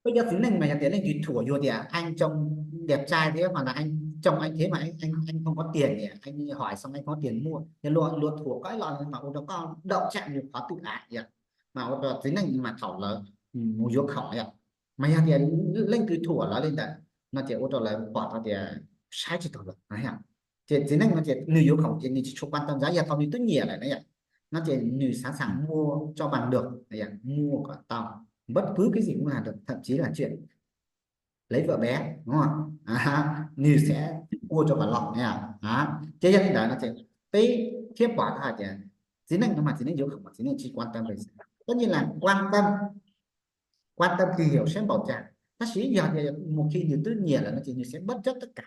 Peb cov txiv neej mas yog tias leej twg thuam yus tias anh trông đẹp trai thế mà là anh trông anh thế mà anh anh anh không có tiền nhỉ, anh hỏi xong anh không có tiền mua, yog luag luag thuam koj ib los mas ua rau koj đậu chạm vào khó tự ái yom, mas ua rau txiv neej mas thaum lawv mus yuav khoom yom, mas yog tias leej twg thuam lawv li ntawd no ces ua rau lawv pom tau tias saib tsis taus lawv no yom. Ces txiv neej no ces nws yuav khoom ces nws tsis tshua quan tâm giá, yog thaum nws twb nyiam lawm na yom, no ces nws sẵn sàng mua cho bằng được, mua kom tau, bất cứ cái gì cũng làm được, thậm chí là chuyện lấy vợ bé, đúng không? Nws sẽ mua cho bằng lòng nha. Ces yog li ntawd no ces peb thiaj pom tau hais tias txiv neej no mas txiv neej yuav khoom mas txiv neej tsis quan tâm về giá. Tất nhiên là quan tâm quan tâm tìm hiểu sếp bảo trà, tab sis yog tias một khi nws twb nyiam lawm no ces nws sẽ bất chấp tất cả,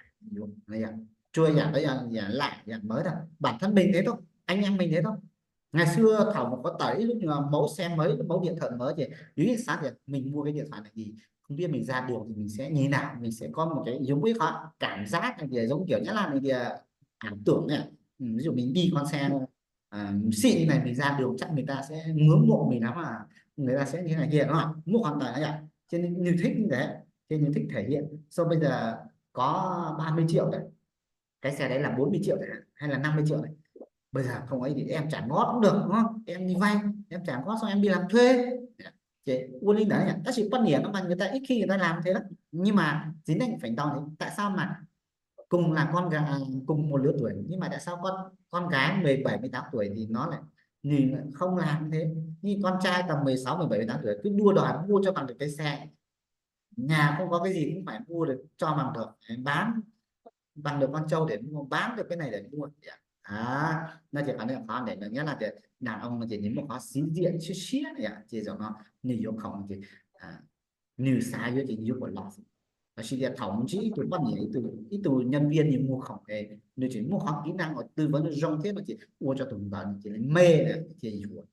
chua yam đó là yam lạ yam mới thôi, bản thân mình thế thôi, anh em mình thế thôi. Ngày xưa Thảo mà có tải ít lúc mà mẫu xe mới, mẫu điện thoại mới thì Dũng xav tias mình mua cái điện thoại này thì không biết mình ra đường thì mình sẽ như thế nào, mình sẽ có một cái giống cái khó cảm giác này thì giống kiểu Nhã Lan này thì ảo tưởng này. Ừ, ví dụ mình đi con xe à, xịn như này mình ra đường chắc người ta sẽ ngưỡng mộ mình lắm à, người ta sẽ như thế này kia đúng không, mua khoản tải này ạ. Cho nên như thích như thế, cho nên thích thể hiện. Sau bây giờ có ba mươi triệu đấy, cái xe đấy là bốn mươi triệu chẳng hạn hay là năm mươi triệu này, bây giờ không ấy thì em trả góp cũng được đúng không, em đi vay, em trả góp xong em đi làm thuê. Chị ua li ntawd, tab sis poj niam nó mà người ta ít khi người ta làm thế lắm, nhưng mà chính anh phải đau thế. Tại sao mà cùng là con gái, cùng một lứa tuổi nhưng mà tại sao con con gái mười bảy mười tám tuổi thì nó lại, nhìn không làm như thế, nhưng con trai tầm mười sáu mười bảy mười tám tuổi cứ đua đòi mua cho bằng được cái xe, nhà không có cái gì cũng phải mua được cho bằng được, bán bằng được con trâu để mua, bán được cái này để mua. Đó, nó chỉ có nên khó để nó nghĩa là đàn ông nó chỉ đến một khó sĩ diện xíu xíu này ạ, chỉ rồi nó, nws yuav khoom ces nws xav yuav ces yuav kom los xwb. Lossis tias thaum nws ntsib ib tug poj niam, ib tug nhân viên nws muag khoom es nws tseem muaj qhov kỹ năng uas tư vấn zoo thiab no ces ua rau tus ntawd nws cia li mê lawm cia yuav.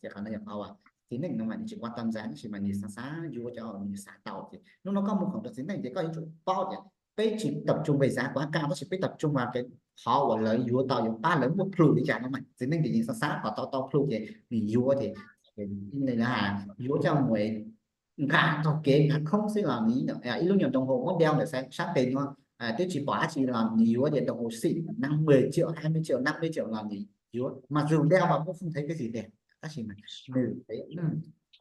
Ces qhov no yog qhov uas txiv neej no mas nws tsis quan tâm giá tab sis mas nws xav xav yuav cov nws xav tau ces hnub no koj muag khoom rau txiv neej ces koj yuav tsum paub tias peb tsis tập trung về giá quá cao tab sis peb tập trung vào cái qhov uas lawv yuav tau yuav pab lawv muaj plhus li cas no mas txiv neej ces yeej xav xav kom tau tau plhus ces nws yuav ces yuav coj mus nqa taug kev nqa khoob xwb los nws ib lub nyuag đồng hồ muab đeo ntawm sab tes no twb tsis pom dab tsi los nws yuav, ces đồng hồ xịn năm mười triệu hai mươi triệu năm mươi triệu los nws yuav, mặc dù đeo vào cũng không thấy cái gì đẹp, tab sis nws thấy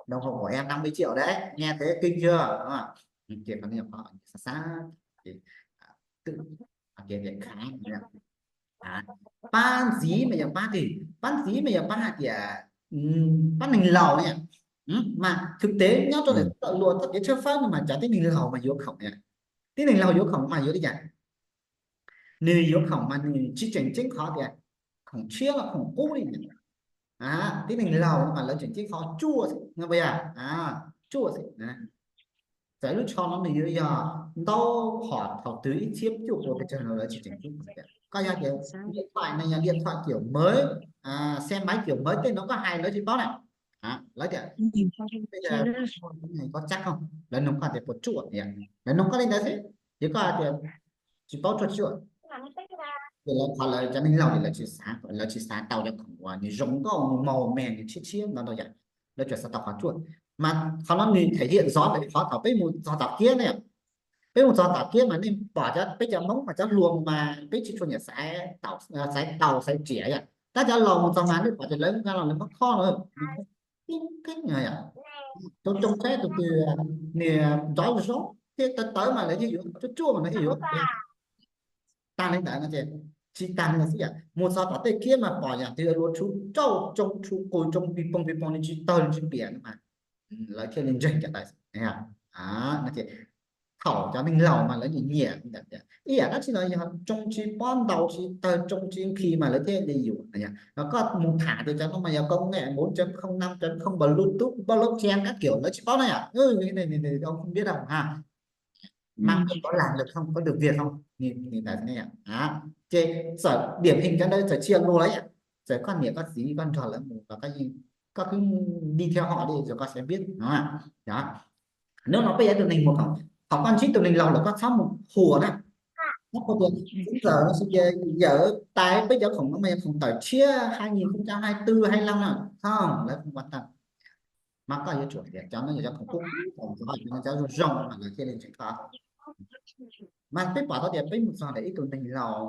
đồng hồ của em năm mươi triệu đấy, nghe thấy kinh chưa? Ces qhov no yog qhov xav xav, pab ntxiv mas yog pab twg? Pab ntxiv mas yog pab hais tias pab neeg laus na. Mas thực tế nyob rau ntawm txoj luag txoj kev tshawb fawb no mas cov tib neeg laus mas yuav khoom na. Tib neeg laus yuav khoom mas yuav li cas? Nws yuav khoom mas nws tsis tseem ceeb qhov tias khoom tshiab los khoom qub li. Tib neeg laus no mas lawv tseem ceeb qhov tsuaj xwb no, puas yog? Tsuaj xwb. Txawm lub tsho no nws yuav yog ntau hom thaum twg ib txhiab cuaj puas pes tsawg los lawv tsis tseem ceeb qhov tias koj yog tias điện thoại này là điện thoại kiểu mới, xe máy kiểu mới tej no koj hais lawv tsis paub na. Lawv tias koj chắc không, lawv nug koj tias puas tsuaj, lawv nug koj li ntawd xwb, ces koj hais tias tsis paub tsuaj tsuaj. Ces lawv qhov lawv cov neeg laus ces lawv tsis xav, lawv tsis xav tau cov khoom uas nws zoo nkauj nws màu mè nws tshiab tshiab no rau yom, lawv tsuas xav tau qhov tsuaj. Mas qhov no nws thể hiện rõ ntawm qhov thaum peb mus txog tom kiab ne, peb mus txog tom kiab mas nej pom cov, peb cov Hmoob mas cov hluas mas peb tsis tshua nyiam xaiv taus xaiv riam yom, tab cov laus mus txog mas nej pom tias lawv nqa los lawv muab khob lawm, tib keeb yom, tau tsoo saib tus twg nws nrov zoo thiab tawv tawv mas lawv thiaj yuav, tsuaj tsuaj mas lawv thiaj yuav. Tag li ntawd no ces tsis tag li ntawd xwb yom, mus txog tom tej kiab mas pom yam twg luag tshu rauj tsoo tshu qus tsoo pis poog pis poog nws tsis tawg nws tsis piam no mas lawv thiaj li ntseeg cov ntawd. No ces thaum cov neeg laus mas lawv nyiam nyiam ntawd, ib yam dab tsi los yog tsoo tsis pob ntaus tsis tawg tsoo tsis nqhis mas lawv thiaj li yuav. Los koj mus tham tias cov no mas yog công nghệ bốn chấm không, năm chấm không, Bluetooth, blockchain các kiểu lawv tsis paub na yom, không biết đâu ha. Mà có làm được không, có được việc không? Ces txawm điển hình cov ntawd txawm tsis yog luag lawm yom, txawm koj niam koj txiv koj nrog lawv mus los koj yeej, koj cứ đi theo họ đi rồi koj sẽ biết no. Hnub no peb yog tus neeg mus khoom, thaum koj ntsib tus neeg laus lawm koj txhob mus hùa na. Txhob hais tias xib zam no xwb ces yawm tais peb cov khoom no mas yog khoom tawm tshiab hai nghìn không trăm hai mươi tư hai mươi lăm no, không, lawv không quan tâm. Mas koj yuav tsum tias cov no yog cov khoom qub qub, cov zoo zoo mas lawv thiaj li ntseeg koj. Mas peb pom tau tias peb mus txog ntawm ib tug neeg laus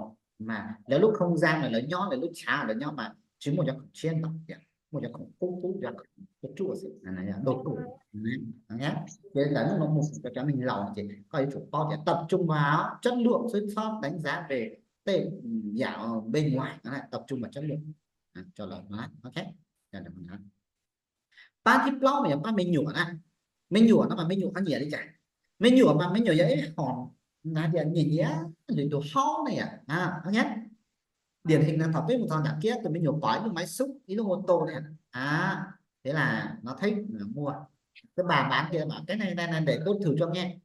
mas lawv lub không gian lawv nyob, lawv lub chav lawv nyob mas tsis muaj cov khoom tshiab ntau tias, muaj cov khoom qub qub, cov khoom ruaj ruaj xwb, độc thủ. Ces ntawm hnub no mus rau cov neeg laus ces koj yuav tsum paub tias tập trung vào chất lượng xwb, txhob đánh giá về tej yam bên ngoài, tập trung vào chất lượng cho lawv. Ok. Pab thib plaub mas yog pab me nyuam na. Me nyuam no mas me nyuam qhov nyiam li cas? Me nyuam mas me nyuam yog ib qho hais tias nyiam nyiam lwm tus haub ne yom. Điển hình no thaum peb mus txog nram kiab tus me nyuam pom ib lub máy xúc, ib lub ô tô ne, thế là nó thích, mua. Cái bà bán kia bảo cái này này này để tôi thử cho nghe.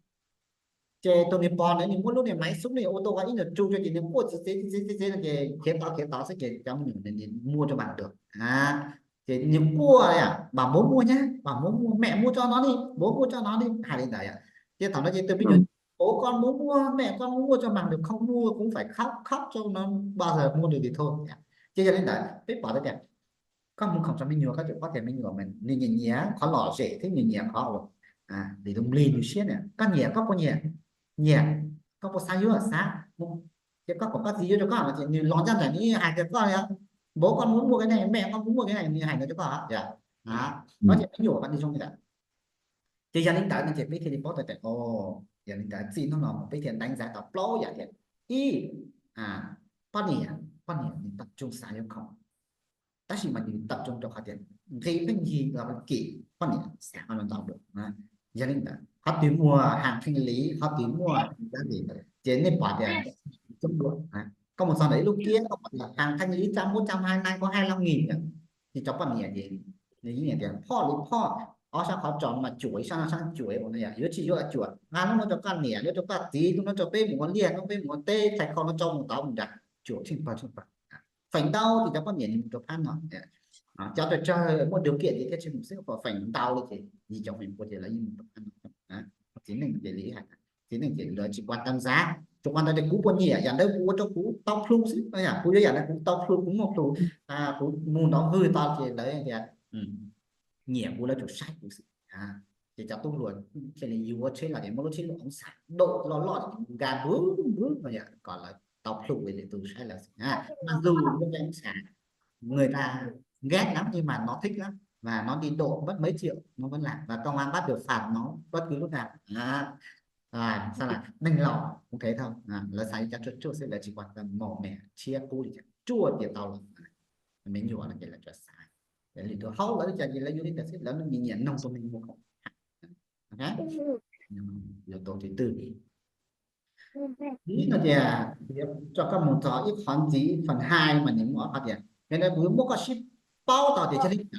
Ces tus niag pog ntawd nws muab lub niag máy xúc niag ô tô ib nyuag tsu rau ces nws quaj txiv txiv txiv txiv no ces khiav tod khiav tod xwb ces cov me nyuam nws mua cho bằng được. Ces nws quaj, bảo bố mua nhé, bảo bố mua, mẹ mua cho nó đi, bố mua cho nó đi, hais li ntawd. Ces thaum no ces tus me nyuam, bố con muốn mua, mẹ con muốn mua cho bằng được, không mua cũng phải khóc, khóc cho nó bao giờ mua được thì thôi. Ces yog li ntawd peb pom tias koj mus khoom rau me nyuam koj tsum paub tias me nyuam nws nyiam nyiam qhov lom zem thiab nws nyiam qhov uas li tus nplig nws siab na. Koj nyiam koj puas nyiam? Nyiam. Koj puas xav yuav? Xav. Ces koj kom koj txiv yuav rau koj no ces nws los ncaj nraim nws hais rau koj, bố con muốn mua cái này, mẹ con muốn mua cái này, nws hais ntawd rau koj. Koj ces me nyuam koj nws zoo li ntawd. Ces yog li ntawd no ces peb thiaj li paub tau tias, o, yog li ntawd txij hnub no peb thiaj đánh giá tau plaub yam tias, ib, poj niam, poj niam nws tập trung xav yuav khoom, tab sis mas nws tập trung rau qhov tias nqi pheej yig los kim poj niam xav los ntau dua. Yog li ntawd qhov twg muaj hàng thanh lý, qhov twg muaj giá trị ces nej pom tias coob dua. Koj mus txog ntawm ib lub kiab koj pom tias hàng thanh lý trăm, bốn trăm, hai nay có hai lăm nghìn, ces cov poj niam ces nws yeej tias phoj li phoj, ob sab qhov tsos mas cuam, ib sab no sab cuam ua no yom, yuav tsis yuav cuam, nqa lub no rau koj niam, lub rau koj txiv, lub no rau peb mus ua liaj, lub peb mus ua teb, thais khau no rau mus tod mus nrad, cuam tsheej pawg tsheej pawg. Feem ntau ces cov poj niam nws mus rau phab no, cov tsawg tsawg muaj điều kiện ces thiaj tsis mus xwb, feem ntau li ces yim caum feem pua ces lawv yeej mus rau phab no. Txiv neej ces li hais, txiv neej ces lawv tsis quan tâm giá, tsuas quan tâm tias kuv puas nyiam yam ntawd, kuv ua rau kuv tau plhus xwb, kuv yuav yam ntawd kuv tau plhus, kuv muaj plhus, kuv mus nrov vwg tau ces lawv tias nyiam kuv, lawv tsuas saib kuv xwb. Ces cov tub hluas thiaj li yuav tsheb los ces muab lub tsheb lub ống xả độ loj loj ces nkag npwb npwb no kom lawv tau plhus li lwm tus saib lawv xwb. Mặc dù cái ống xả người ta ghét lắm nhưng mà nó thích lắm và nó đi độ mất mấy triệu nó vẫn làm và công an bắt được phạt nó bất cứ lúc nào. Sao là neeg laus cũng thế thôi, lawv xav li cov ruaj ruaj xwb, lawv tsis quan tâm màu mè tshiab qub li cas, ruaj tias tau lawm. Me nyuam no ces lawv tsuas xav, lwm tus haub lawv li cas ces lawv yuav li ntawd xwb, lawv nyiam nyiam noog tus neeg muag khoom. Yếu tố thứ tư. Ib no tias tso koj mus txog ib qhov ntxiv phần hai mas nws muaj ob qhov tias, yog li kuv yuav muab koj sib paub tau tias yog li cas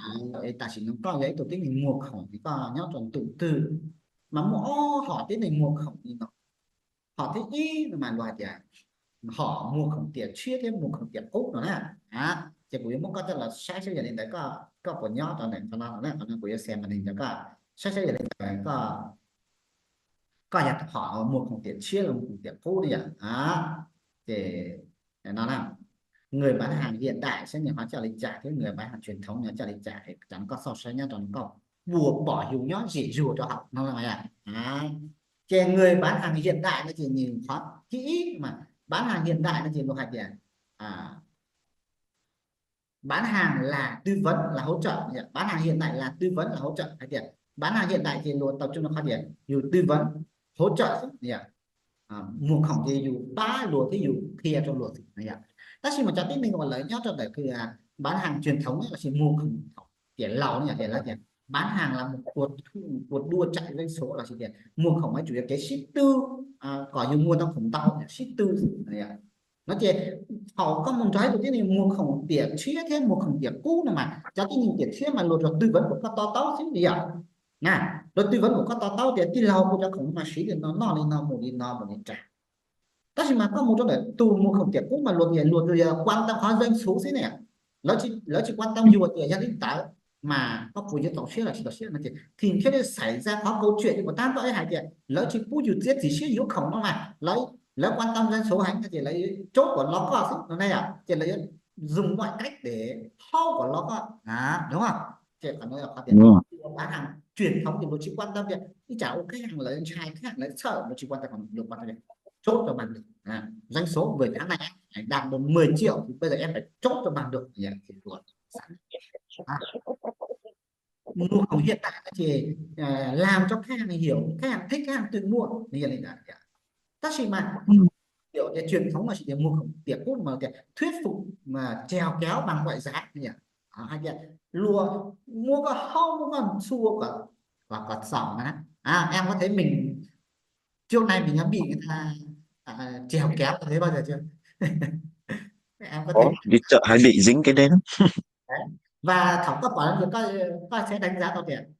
tam sim no koj yog ib tug tib neeg muag khoom ces koj nyob rau ntu twg, mas muaj ob hom tib neeg muag khoom li no. Hom thib ib no mas luag hais tias hom muag khoom tiam tshiab thiab muag khoom tiam qub no na. Ces kuv yuav muab koj coj los saib saib yog li ntawd koj puas nyob rau ntawm qhov no no na. Qhov no kuv yuav share màn hình rau koj saib saib yog li ntawd koj, koj yog hom muag khoom tiam tshiab los muag khoom tiam qub no yom. Ces no na, người bán hàng hiện đại saib nws ho coj li cas thiab người bán hàng truyền thống nws coj li cas, cov no koj xauj saib nyob rau no koj puas pom yus nyob zim zuag rau hauv no. Ces người bán hàng hiện đại no ces nws qhov thib ib mas bán hàng hiện đại no ces luag hais tias bán hàng là tư vấn là hỗ trợ, bán hàng hiện đại là tư vấn là hỗ trợ, hais tias bán hàng hiện đại ces luag tau tsuj no qhov tias yus tư vấn, hỗ trợ xwb. Muag khoom ces yus pab luag thiab yus qhia rau luag xwb. Tab sis mas cov tib neeg uas lawv nyob rau ntawm kws bán hàng truyền thống lossis muag khoom tiam laus no yom, tias lawv tias bán hàng là một cuộc đua chạy doanh số lossis tias muag khoom mas chủ yếu kev sib tw kom yus muag tau khoom ntau, sib tw xwb. No ces thaum koj mus nrog ib tug tib neeg muag khoom tiam tshiab thiab muag khoom tiam qub no mas cov tib neeg tiam tshiab mas luag tsuas tư vấn kom koj to taub xwb li yom. Na, luag tư vấn kom koj to taub tias tij laug, kuv cov khoom no mas siv li no, noj li no, mus li no, mus li nrad. Tab sis mas koj mus rau ntawm tus muag khoom tiam qub mas luag tias luag tsuas yog quan tâm qhov doanh số xwb ne. Lawv tsis quan tâm yus tias yog li ntawd mas koj puas yuav txaus siab los tsis txaus siab no ces thì thiaj li xảy ra qhov câu chuyện li uas tab tom hais tias lawv tsis pub yus txiav txim siab yuav khoom no mas lawv quan tâm doanh số heev no ces lawv chốt kom los koj xwb no na yom, ces lawv yuav dùng mọi cách để haub kom los koj, đúng không? Ces qhov no yog qhov tias bán hàng truyền thống thì luộc chỉ quan tâm việc, cái trả ua khách hàng lấy chai, khách hàng lấy sợi, luộc chỉ quan tâm còn luộc quan tâm việc chốt cho bằng được. À, doanh số mười tháng này, à, đạt được mười triệu thì bây giờ em phải chốt cho bằng được. Thì luộc sẵn. À, mua hàng hiện tại thì, à, làm cho khách hàng hiểu, khách hàng thích, khách hàng tự mua. Như vậy là, à, tab sis mas, kiểu là truyền thống là chỉ mua hàng tiệc cúc mà là thuyết phục mà chèo kéo bằng ngoại giá nhỉ. À, hay là lùa mua có hâu, mua có xua, có, có, có sòng á. À, em có thấy mình, trước nay mình đã bị người ta, à, chèo kéo như thế bao giờ chưa? Em có thấy Ủa, đi chợ hay bị dính cái đấy lắm. Đấy. Và Thảo, có phải là có, có sẽ đánh giá tao tiền.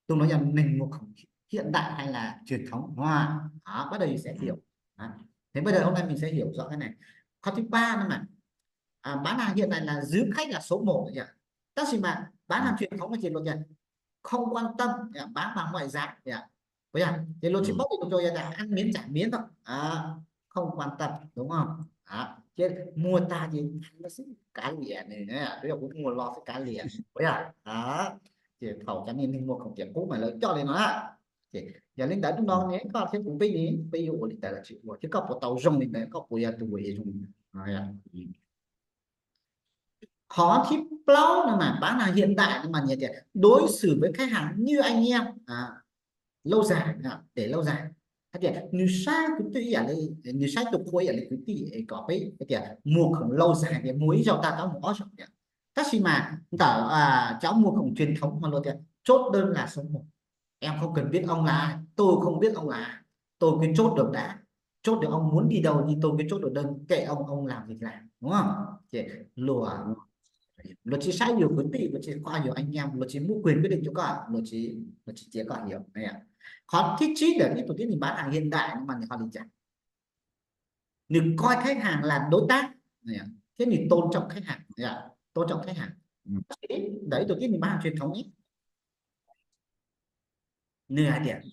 Tung nói là mình mua hàng hiện đại hay là truyền thống đúng không? Đó, bắt đầu mình sẽ hiểu. Đó. Thế bây giờ hôm nay mình sẽ hiểu rõ cái này. Khóa thứ ba nữa mà, à, bán hàng hiện đại là giữ khách là số một nhỉ. Tab sis mà bán hàng truyền thống thì luật là không quan tâm, nhỉ, bán bằng ngoại giá nhỉ. Có nhỉ? Thì luật chỉ bắt buộc cho là ăn miếng trả miếng thôi. À, không quan tâm đúng không? Đó. Chứ mua ta thì nó xí cá liệt này nè, tôi cũng mua lo cái cá liệt. Có nhỉ? Đó. Ces thaum cov niag neeg muag khoom tiam qub mas lawv coj li no na. Ces yog li ntawd hnub no ne koj thiab kuv peb ne, peb yuav ua li ntawd los tsis ua, thiab koj puas tau zoo li ntawd, koj puas yog tus ua zoo li ntawd. Qhov thib plaub no mas bán hàng hiện đại no mas nyias tias đối xử với khách hàng như anh em, à, lâu dài, à, để lâu dài. Hais tias nws saib kwv tij ib yam li, nws saib tus qhua ib yam li kwv tij, es kom peb hais tias mua khoom lâu dài tias mua ib zaug tag, cov mus ob zaug tias. Tab sis mas ntawm, à, cov mua khoom truyền thống mas luag tias chốt đơn là số một. Em không cần biết ông là ai, tôi không biết ông là ai. Tôi cứ chốt được đã. Chốt được ông muốn đi đâu thì tôi cứ chốt được đơn, kệ ông, ông làm việc làm, đúng không? Ces luag, luag tsis saib yus kwv tij, luag tsis coi yus anh em, luag tsis muab quyền quyết định cho koj, luag tsis, luag tsis cia koj hiểu. Qhov thib tsib ntawm ib tug tib neeg bán hàng hiện đại no mas nws ho li cas? Nws coi khách hàng là đối tác, thiab nws tôn trọng khách hàng, tôn trọng khách hàng. Tab sis ntawm ib tug tib neeg bán hàng truyền thống, nws hais tias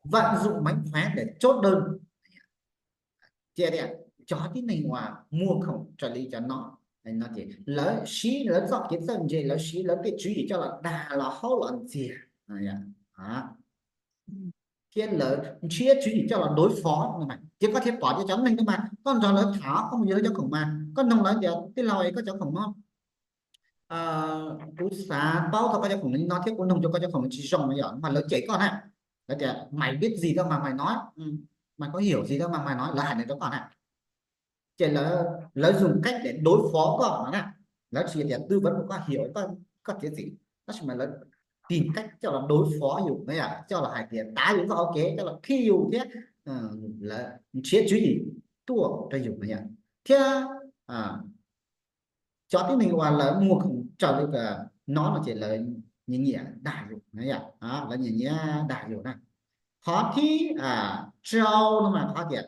vận dụng mánh khóe để chốt đơn. Ces tias cov tib neeg uas muag khoom raws li cov no, no ces lawv siv lawv txoj kev txawj ntse, lawv siv lawv tej tswv yim coj los dag los haub los ntxias, thiab lawv nrhiav tswv yim coj los đối phó. Ces koj thiaj pom tias cov neeg no mas koj nrog lawv tham, koj mus yuav lawv cov khoom mas koj nug lawv tias tij laug, koj cov khoom no, kuv xav paub tau koj cov khoom no thiab kuv nug rau koj cov khoom no tsis zoo no yom, mas lawv cem koj na. Lawv tias mày biết gì đâu mà mày nói, mày có hiểu gì đâu mà mày nói, lawv hais no rau koj na. Ces lawv, lawv dùng cách để đối phó koj no na. Lawv tsis tias tư vấn koj, hiểu koj, koj thiab txiv, tab sis mas lawv tìm cách coj los đối phó yus na yom, coj los hais tias tav yus txoj hauv kev, coj los khib yus thiab lawv nrhiav tswv yim tuaj rau yus na yom. Thiab cov tib neeg uas lawv muag khoom raws li no no ces lawv nyiam nyiam dag yus na yom, lawv nyiam nyiam dag yus na. Qhov thib rau no mas qhov tias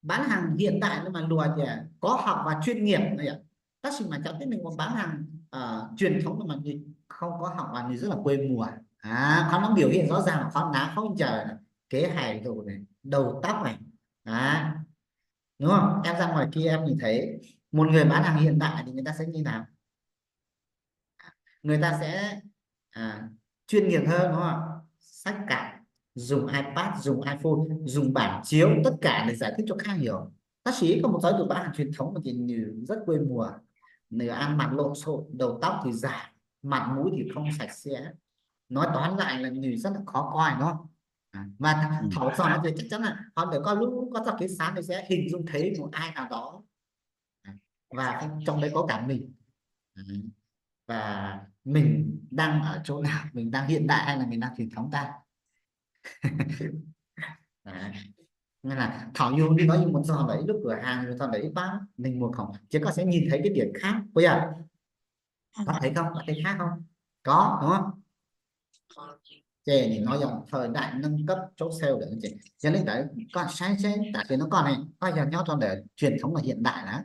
bán hàng hiện đại no mas luag tias có học và chuyên nghiệp no yom. Tab sis mas cov tib neeg uas bán hàng truyền thống no mas nws không có học và nws rất là quê mùa. Qhov nó biểu hiện rõ ràng là qhov ná khaub ncaws, kev hais lus, đầu tóc này. Đúng không? Em ra ngoài kia em nhìn thấy một người bán hàng hiện đại thì người ta sẽ như nào? Người ta sẽ, à, chuyên nghiệp hơn đúng không? Sách cặp, dùng iPad, dùng iPhone, dùng bảng chiếu, tất cả để giải thích cho khách hàng hiểu. Tab sis có một số tụi bán hàng truyền thống mà thì nws rất quê mùa, nws ăn mặc lộn xộn, đầu tóc thì dài, mặt mũi thì không sạch sẽ. Nói tóm lại là nws rất là khó coi đúng không? Và thaum txog no thì chắc chắn là họ để có lũ có txoj kev xav thì sẽ hình dung thấy một ai nào đó và trong đấy có cả mình. Và mình đang ở chỗ nào, mình đang hiện đại hay là mình đang truyền thống ta? Đấy. Nên là thaum yus đi nói yus một giò ở ib lub cửa hàng, một giò ở ib pab neeg muag khoom, thì con sẽ nhìn thấy cái điểm khác, có không? Có thấy khác không? Có đúng không? Ces nim no yog thời đại nâng cấp chốt sale lawm ces yog li ntawd koj saib seb tam sim no koj ne, koj yog nyob rau ntawm truyền thống los hiện đại lawm?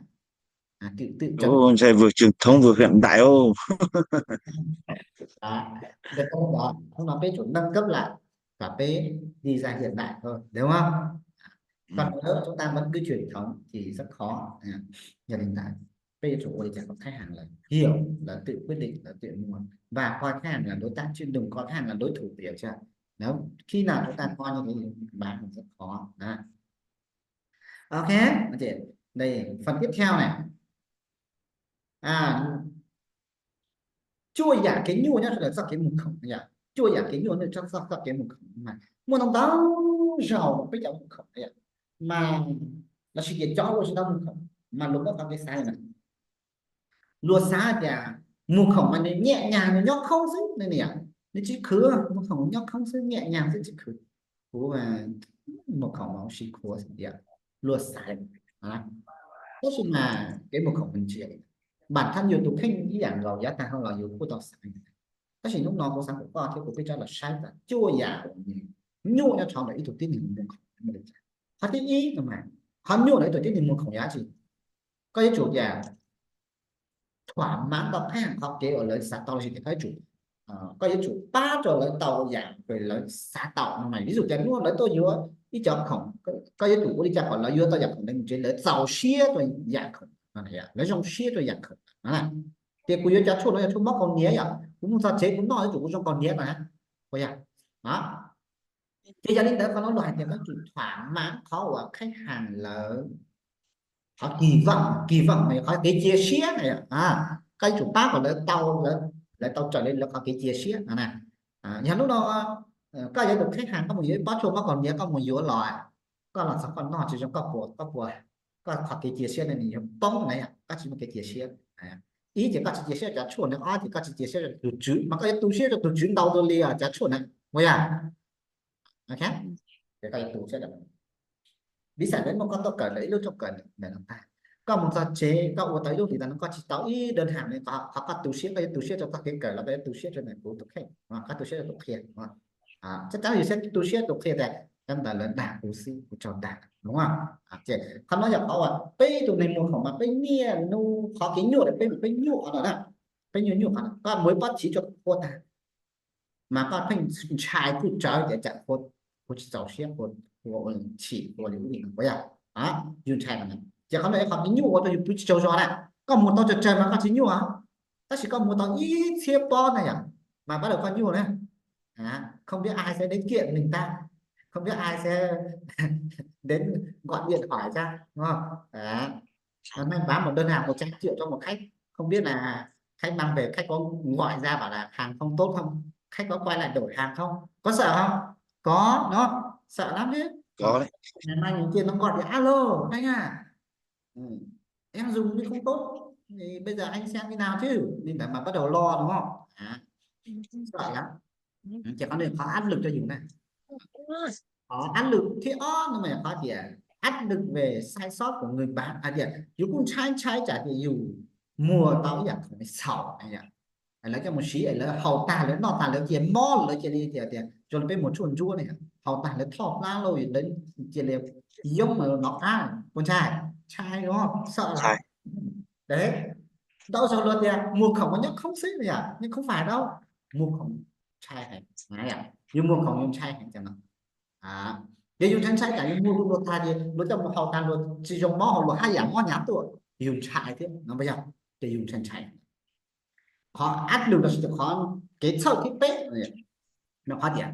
Tự, tự chọn. Ôi, ntshe vừa truyền thống vừa hiện đại ô. Hnub no peb tsum nâng cấp lại và peb đi ra hiện đại thôi, đúng không? Còn nếu chúng ta vẫn cứ truyền thống thì rất khó. Yog li ntawd Yuav tsum ua li cas kom khách hàng là hiểu, là tự quyết định, là tự mua, và coi khách hàng là đối tác chứ đừng coi khách hàng là đối thủ, hiểu chưa? Nếu khi nào chúng ta coi như thế thì bán hàng rất khó đó. Ok, đây, phần tiếp theo này. À, cua giả cái nhua nhá, là do cái mùa khổng này ạ. Cua giả cái nhua này trong do, do cái mùa khổng mà. Muaj ntau ntau zaus peb cov mùa khổng này ạ. Mà nó chỉ để cho luôn, chỉ tao mùa khổng mà luôn có cái sai này. Luag xav tias mùa khổng mà nws nhẹ nhàng, nws nyob khoob xwb ne, nws tsis khwv, mùa khổng nyob khoob xwb, nhẹ nhàng xwb, tsis khwv. Kuv mùa khổng mà ua si khua xwb tias luag xav. Tab sis mas cái mùa khổng mình chỉ bản thân yus tus kheej ib yam nkaus, yav tag los yus kuj tau xav. Tab sis hnub no kuv xav kom koj thiab kuv peb rov los saib tas cua yam uas nyuaj nyob rau ntawm ib tug tib neeg mùa khổng. Qhov thib ib no mas, qhov nyuaj ntawm ib tug tib neeg mùa khổng yog dab tsi? Koj yuav tsum tias thỏa mãn tau khách hàng qhov kev uas lawv xav tau los sis tias koj yuav tsum, koj yuav tsum pab rau lawv tau yam uas lawv xav tau no mas. Ví dụ tias hnub no lawv tuaj yuav ib cov khoom, koj yuav tsum ua li cas kom lawv yuav tau yam khoom ntawd mus tsev, lawv txaus siab rau yam khoom no, lawv zoo siab rau yam khoom no. Tias kuv yuav cov tshuaj no yog tshuaj mob kaus hniav yom, kuv mus txog tsev kuv noj yuav tsum kuv zoo kaus hniav no. Ua yog, ces yog li ntawd qhov no luag hais tias koj yuav tsum thỏa mãn qhov uas khách hàng lawv, qhov kỳ vọng, kỳ vọng mas qhov kev cia siab na. Koj yuav tsum pab kom lawv tau, lawv tau raws li lawv qhov kev cia siab no na. Yog hnub no koj yog tus khách hàng, koj mus yuav ib pob tshuaj mob kaus hniav, koj mus yuav los, koj los txog koj noj tsis zoo, koj puas, koj puas, koj qhov kev cia siab ne nws yuav poob na, koj tsis muaj kev cia siab. Ib ces koj tsis cia siab cov tshuaj na, ob ces koj tsis cia siab rau tus tswv, mas koj yuav tu siab rau tus tswv ntau dua li cov tshuaj na, ua yog? Ok, ces koj yuav tu siab rau. Vis a vis muaj koj tuaj kawm ntawm ib lub rooj kawm ntawm no tag, koj mus txog tsev koj ua tau ib lub hlis tas no koj tsis tau ib đơn hàng li, qhov koj tu siab, koj yuav tu siab rau txoj kev kawm los koj yuav tu siab rau ntawm kuv tus kheej, koj tu siab rau tus qhia. Chắc chắn yus siab, tu siab tus qhia tias cov ntawd lawv dag kuv xwb, kuv tsaug dag, đúng không? Ces qhov no yog qhov uas peb tus neeg muag khoom mas peb niaj hnub qhov kev nyuaj, peb, peb nyuaj qhov no na, peb nyuaj nyuaj qhov no. Koj muaj ib pob chiv rau qhua tag, mas koj pheej ntshai kuj tsawv tias tsam qhua, qhua tsis txaus siab, qhua, qhua ua chim, qhua li ub li no, puas yog? Yus ntshai qhov no, ces qhov no yog qhov kev nyuaj ua rau yus pw tsis tsaug zog na. Koj muag tau tsawg tsawg mas koj tsis nyuaj, tab sis koj muag tau ib txhiab pob na yom, mas bắt đầu koj nyuaj na. Không biết ai sẽ đến kiện mình ta, không biết ai sẽ đến gọi điện hỏi ta, đúng không? Hôm nay bán một đơn hàng một trăm triệu cho một khách, không biết là khách mang về, khách có gọi ra bảo là hàng không tốt không, khách có quay lại đổi hàng không, có sợ không? Có, nó sợ lắm chứ. Có đấy. Ngày mai mình kia nó gọi điện, alo anh à, em dùng nhưng không tốt, thì bây giờ anh xem như nào chứ, nên là mà bắt đầu lo, đúng không? Đó. Sợ lắm. Ces qhov no qhov áp lực cho yus na. Qhov áp lực thib ob no mas qhov tias áp lực về sai sót của người bán, hais tias yus kuj ntshai ntshai tsam tias yus muag tau ib yam khoom xaus, lawv coj mus siv, lawv haus tag lawv noj tag lawv cia mob, lawv cia li tias, tias zoo li peb muag tshuaj ntsuab ne, haus tag lawv thoj plab lauj, lawv cia li yoob nov qab, puas ntshai? Ntshai, đúng không? Sợ lắm. Ntau zaus luag tias muag khoom mas nyob khoob xwb, yog nyob khoob fais dau, muag khoom ntshai heev, yus muag khoom yus ntshai heev cov no. Ces yus ntshai ntshai tsam yus muag luag tag ces luag coj mus haus tag luag tsis zoo mob, haus luag haj yam mob hnyav tuaj, yus ntshai thiab no, puas yog? Ces yus ntshai ntshai. Qhov áp lực lossis tias qhov kev txhawj thib peb no qhov tias,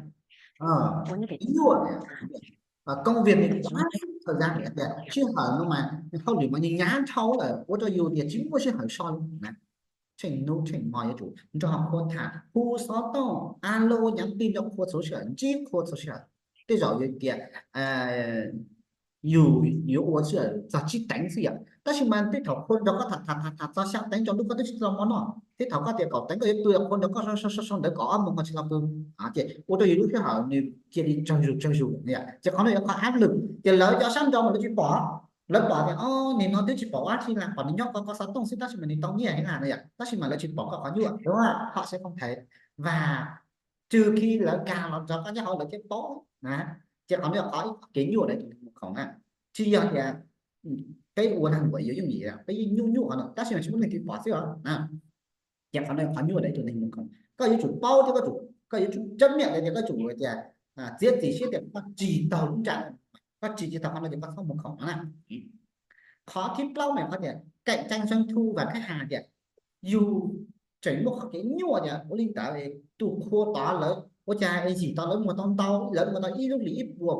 ib nyuaj, công việc thì quá, thời gian thì tias sij hawm no mas hauj lwm mas nws hnyav dhau lawm ua rau yus tias tsis muaj sij hawm so li na. Tsheej hnub tsheej hmo yuav tsum nrog qhua tham, hu xov tooj, alo nhắn tin rau qhua txhua sij hawm, ntsib qhua txhua sij hawm. Tej zaum yus tias yus yuav ua sij hawm txog tsib teev xwb yom, tab sis mas tej thaum qhua nrog koj tham tham tham txog xya teev tsaus ntuj koj twb tsis tau mov noj, tej thaum koj tias kaum teev koj yuav tu, qhua nrog koj sau sau sau ntawv kaum ob moos koj tsis tau pw, ces ua rau yus lub sij hawm nws cia li tsawg zus tsawg zus. Ces qhov no yog qhov áp lực, ces lawv cov sab nraud mas lawv tsis pom, lawv pom tias o, nim no twb tsis pom ua dab tsi li, pom nws nyob ko ko xov tooj xwb tab sis mas nws tau nyiaj heev na yom, tab sis mas lawv tsis pom koj qhov nyuaj, đúng không? Họ sẽ không thấy. Và trừ khi lawv nkag los nrog koj nyob hauv lawv thiaj paub na. Ces qhov no yog qhov kev nyuaj ntawm tus neeg muag khoom na. Tsis yog tias peb ua neeg luam yuav yooj yim, peb yeej nyuaj nyuaj qhov no tab sis mas tsis muaj leej twg pom xwb os. Ces qhov no yog qhov nyuaj ntawm tus neeg muag khoom, koj yuav tsum paub thiab koj tsum, koj yuav tsum chấp nhận tias koj tsum tias txiav txim siab tias koj tsis taug lub nra, koj tsis tsis taug qhov no ces koj txhob muag khoom no na. Qhov thib plaub mas qhov tias cạnh tranh doanh thu và khách hàng tias yus tseem muaj qhov kev nyuaj tias ua li ntawd tus qhua tod lawv ua cas yim tod lawv muag tau ntau, lawv muag tau ib lub hlis ib puas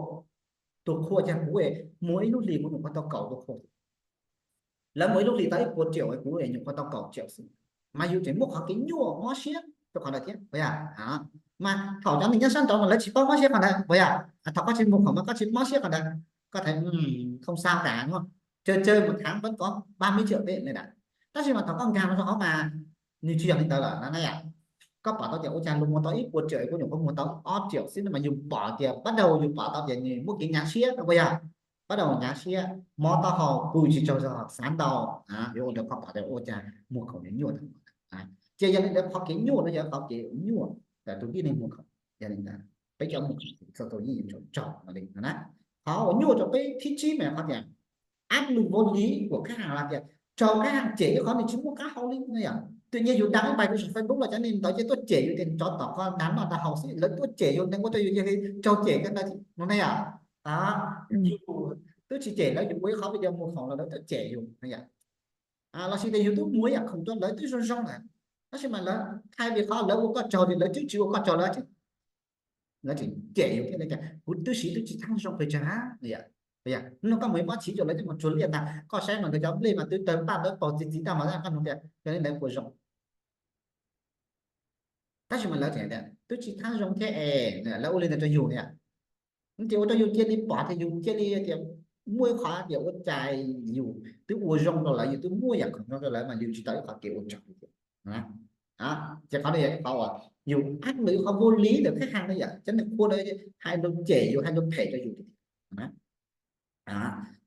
tus qhua, cas kuv muag ib lub hlis kuv nyuam qhuav tau kaum tus qhua. Lawv muag ib lub hlis tau ib puas triệu, kuv nyuam qhuav tau kaum triệu xwb. Mas yus tseem muaj qhov kev nyuaj mob siab rau qhov ntawd thiab puas yog? Mas thaum cov neeg nyob sab nraud mas lawv tsis paub mob siab qhov ntawd puas yog? Thaum koj tsis muag khoom mas koj tsis mob siab qhov ntawd, koj thấy không sao cả đúng không? Chơi chơi một tháng vẫn có ba mươi triệu tệ này đã. Tab sis mas thaum koj nkag los rau hauv mas nws tsis yog li ntawd lawm na yom. Koj pom tau tias ua cas luag muag tau ib puas triệu, kuv nyuam qhuav muag tau ob triệu xwb no mas yus pom tias bắt đầu yus pom tau tias nws muaj kev hnyav siab puas yog? Bắt đầu hnyav siab, mob taub hau, pw tsis tsaug zog, xav ntau, yuav ua rau koj pom tias ua cas muag khoom nyuaj nyuaj. Ces yog li ntawd qhov kev nyuaj no yog qhov kev uas nyuaj rau tus tib neeg muag khoom. Yog li ntawd peb cov muag khoom txhua tus yeej yuav tsum raug li no na. Qhov uas nyuaj rau peb thib tsib mas qhov tias áp lực vô lý của khách hàng là tias raug khách hàng cem ib qhov nws tsis muaj qab hau li no yom. Twb yog yus đăng ib bài rau saum Facebook los cov neeg ntawd ces tuaj cem yus tias tsov tom koj dag noj dag haus xwb, lawv tuaj cem yus, neeg ua rau yus cia li raug cem cov ntawd no na yom. Yus twb tsis cem lawv, yus ua ib qhov video muag khoom los lawv tuaj cem yus no yom. Los sis tias yus twb muag ib yam khoom rau lawv twb zoo zoo lawm, tab sis mas lawv, thay vì qhov lawv ua koj tsaug ces lawv twb tsis ua koj tsaug, lawv tseem cem yus thiab, lawv tias kuv twb siv twb tsis tau zoo pes tsawg no yom. Hnub no koj mus ib pob chiv rau lawv coj mus tsuag liaj ntag, koj saib mas nkawd cov nplej mas twb tawg paj dawb paug txiv txiv tag mas koj hnov tias yog li ntawd puas zoo? Tab sis mas lawv tias twb tsis tau zoo thiab es, lawv ua li ntawd rau yus na yom. Ces ua rau yus cia li pom tias yus cia li tias muaj ib qhov tias ua cas yus twb ua zoo rau lawv, yus twb muaj yam khoom zoo rau lawv mas yus tsis tau ib qhov kev ua tsaug li. Ces qhov no yog ib qhov uas yus áp lực, qhov vô lý từ khách hàng no yom, cov neeg qhua no hais lus cem yus, hais lus phem rau yus.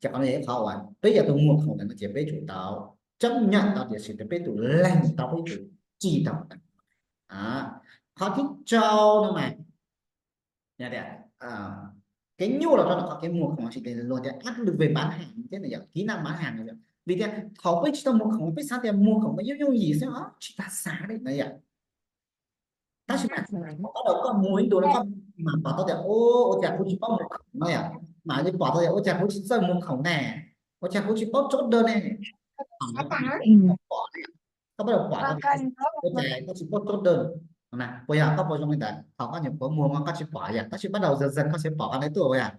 Ces qhov no yog ib qhov uas peb yog tus muag khoom ntawd no ces peb tsum tau chấp nhận tau tias peb tus leeg tau, peb tus tsis tau. Qhov thib rau no mas kev nyuaj los rau ntawm qhov kev muag khoom, los sis tias luag tias áp lực về bán hàng thiab no yom, kỹ năng bán hàng no yom. Vim tias thaum peb tsis tau muag khoom peb xav tias muag khoom mas yooj yooj yim xwb, tsis tas xav li no yom. Tab sis mas thaum koj muag ib ntu no koj mam pom tau tias ua cas kuv tsis paub muag khoom no yom, mam li pom tau tias ua cas kuv tsis txawj muag khoom ne, ua cas kuv tsis paub chốt đơn ne. Koj bắt đầu pom tau tias ua cas koj tsis paub chốt đơn, puas yog? Koj puas zoo li ntawd? Thaum koj nyuam qhuav muag mas koj tsis pom yom, tab sis bắt đầu dần dần koj sẽ pom qhov ntawd tuaj puas yog?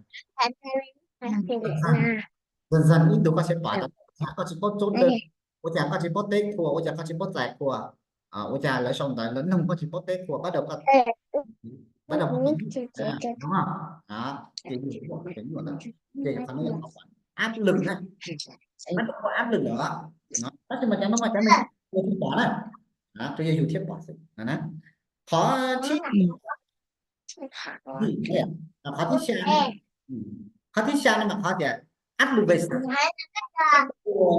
Dần dần ib ntu koj sẽ pom tau koj tsis paub chốt đơn, ua cas koj tsis paub teb qhua, ua cas koj tsis paub txais qhua, ua cas lawv sau ntawv lawv nug koj tsis paub teb qhua, bắt đầu koj, bắt đầu koj, đúng không? Ces yus muaj kev nyuaj, ces qhov no yog áp lực na, bắt đầu có áp lực rồi. Tab sis mas cov no mas cov neeg ua thiaj pom na, tsuas yog yus thiaj pom xwb na. Qhov thib, qhov thib xya, qhov thib xya no mas qhov tias áp lực về sản phẩm,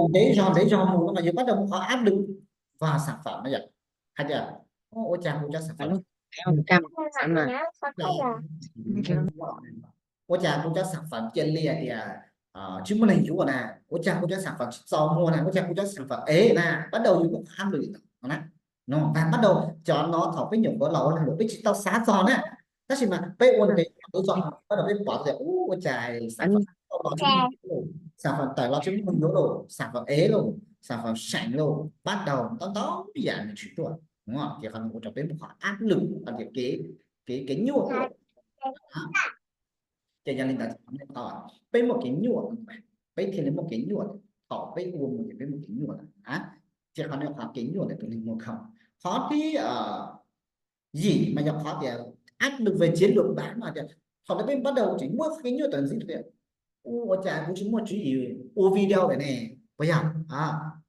ntev zog ntev zog mus no mas yus bắt đầu muaj qhov áp lực vào sản phẩm no yom, hais tias ua cas kuv cov sản phẩm, ua cas kuv cov sản phẩm cia li hais tias tsis muaj neeg yuav na, ua cas kuv cov sản phẩm tsis txaus muag na, ua cas kuv cov sản phẩm ev na, bắt đầu yus muaj qhov áp lực li ntawd no na. Tab sis mas bắt đầu cov no thaum peb nyuam qhuav los ua lag luam peb tsis tau xav txog na, tab sis mas peb ua ntev ntev zog, bắt đầu peb pom tias ua cas sản phẩm tawm los tsis muaj neeg yuav lauj, sản phẩm ev lauj, sản phẩm seem lauj, bắt đầu ntau ntau yam nws tshwm tuaj, ces qhov no ua rau peb muaj qhov áp lực, qhov tias kev, kev, kev nyuaj tuaj. Ces yog li ntawd, peb muaj kev nyuaj, peb thiaj li muaj kev nyuaj, thaum peb ua mus ces peb muaj kev nyuaj lawm. Ces qhov no qhov kev nyuaj ntawm tus neeg muag khoom. Qhov thib yim mas yog qhov tias áp lực về chiến lược bán no tias thaum no peb bắt đầu tseem muaj kev nyuaj tawm ntxiv tias ua cas kuv tsis muaj tswv yim ua video lawm ne, puas yog?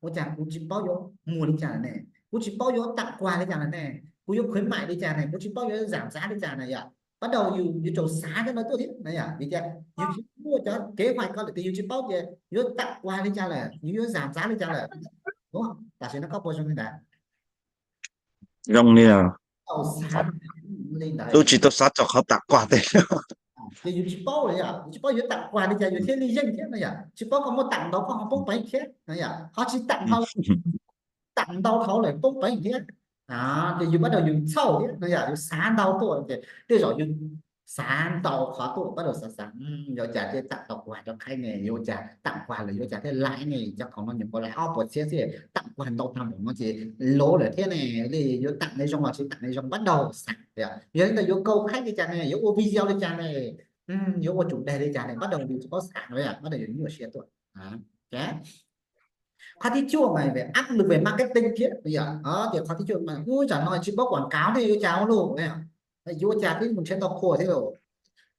Ua cas kuv tsis paub yuav muag li cas lawm ne, kuv tsis paub yuav tặng quà li cas lawm ne, kuv yuav khuyến mại li cas ne, kuv tsis paub yuav giảm giá li cas na yom. Bắt đầu yus yuav tsum xav cov no tuaj thiab na yom, vim tias yus tsis muaj cov kế hoạch ko lawm ces yus tsis paub tias yuav tặng quà li cas lawm, yus yuav giảm giá li cas lawm. Tam sim no koj puas zoo li ntawd? Zoo li, tub tsis tau xav txog qhov tặng quà tej. Ces yus tsis paub lawm yom, yus tsis paub yuav tặng quà li cas yus thiaj li yeej thiab na yom, tsis paub koj muaj tặng ntau koj ho poob peev thiab na yom, ho tsis tặng ntau, tặng ntau thaum lawm poob peev thiab. Ces yus bắt đầu yus txhawj thiab no yom, yus xav ntau tuaj ces tej zaum yus Xav ntau qhov tuaj, bắt đầu xav xav yuav ua cas thiaj txawm tau kuag rau qhaib ne, yuav ua cas txawm kuag lawm, yuav ua cas thiaj laib ne, cov khoom no nyuam qhuav laib ob puas txhiab xwb txawm kuag ntau tag npaum no ces lov lawm thiab ne, li yuav txawm ne zoo los tsis txawm ne zoo, bắt đầu xav tias yog li ntawd yuav kau qhaib li cas ne, yuav ua video li cas ne, yuav ua chủ đề li cas ne, bắt đầu yuav tsis paub xav no, bắt đầu yuav nyuaj siab tuaj. Qhov thib cuaj mas về áp lực về marketing thiab yom, ces qhov thib cuaj mas ub tsam no tsis paub quảng cáo thiab yuav ua cas ua luaj, yuav ua cas thiab, mus nrhiav tau qhua thiab lauj.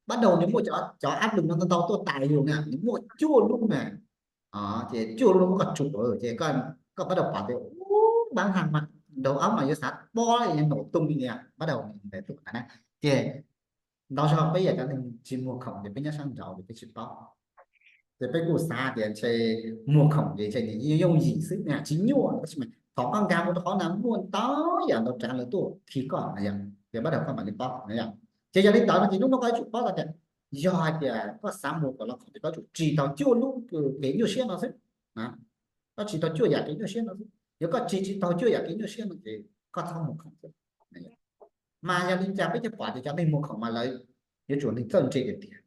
Bắt đầu nws muaj cov áp lực no ntau ntau tuaj tais yus na, nws muaj cuaj lub na. Ces cuaj lub no muab koj tsuam ces koj bắt đầu pom tias ub bán hàng mà đầu óc mà yuav xav pob nổ tung li, bắt đầu tuaj na. Ces ntau zaug peb yog cov neeg tsis muag khoom ces peb nyob sab nraud ces peb tsis paub. Ces peb kuj xav tias ntshe muag khoom ces ntshe nws yooj yim xwb na, tsis nyuaj, tab sis mas thaum koj nkag mus rau qhov no muaj ntau yam ntau tsav lawv tuaj khi koj na yom, ces bắt đầu koj mam li paub na yom. Ces yog li ntawd no ces hnub no koj yuav tsum paub tau tias yog hais tias koj xav muag kom los khoom ces koj yuav tsum ris tau cuaj lub kev nyuaj siab no xwb. Koj ris tau cuaj yam kev nyuaj siab no xwb. Yog koj ris tsis tau cuaj yam kev nyuaj siab no ces koj txhob muag khoom xwb. Mas yog li cas peb thiaj pom tias cov neeg muag khoom mas lawv yuav tsum neeg txawj ntse tiag tiag.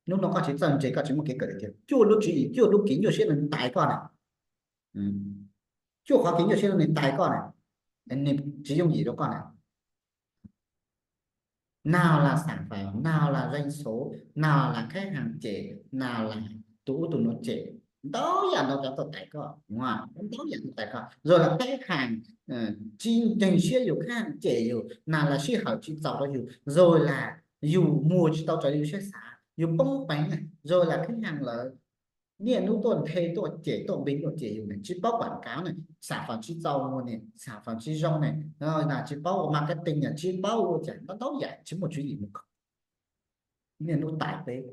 Hnub no koj tsis txawj ntse koj tsis muaj kev kawm tiag tiag, cuaj lub tswv yim, cuaj lub kev nyuaj siab no nws tais koj na. Cuaj qhov kev nyuaj siab no nws tais koj na, nws tsis yooj yim rau koj na. Nào là sản phẩm, nào là doanh số, nào là khách hàng cem, nào là tus ub tus no cem. Ntau yam ntau cov tuaj tais koj, ntau yam tuaj tais koj. Rồi là khách hàng tsis ntseeg siab yus, khách hàng cem yus, nào là sij hawm tsis txaus rau yus, rồi là yus muag tsis tau raws li yus siab xav, yus poob peev, rồi là khách hàng lawv niaj hnub tuaj nthe tuaj cem tuaj npig tuaj cem yus ne, tsis paub quảng cáo ne, sản phẩm tsis txaus muag ne, sản phẩm tsis zoo ne, tsis paub ua marketing ne, tsis paub ua cas ntau ntau yam tsis muaj tswv yim muag khoom. Niaj hnub tais peb,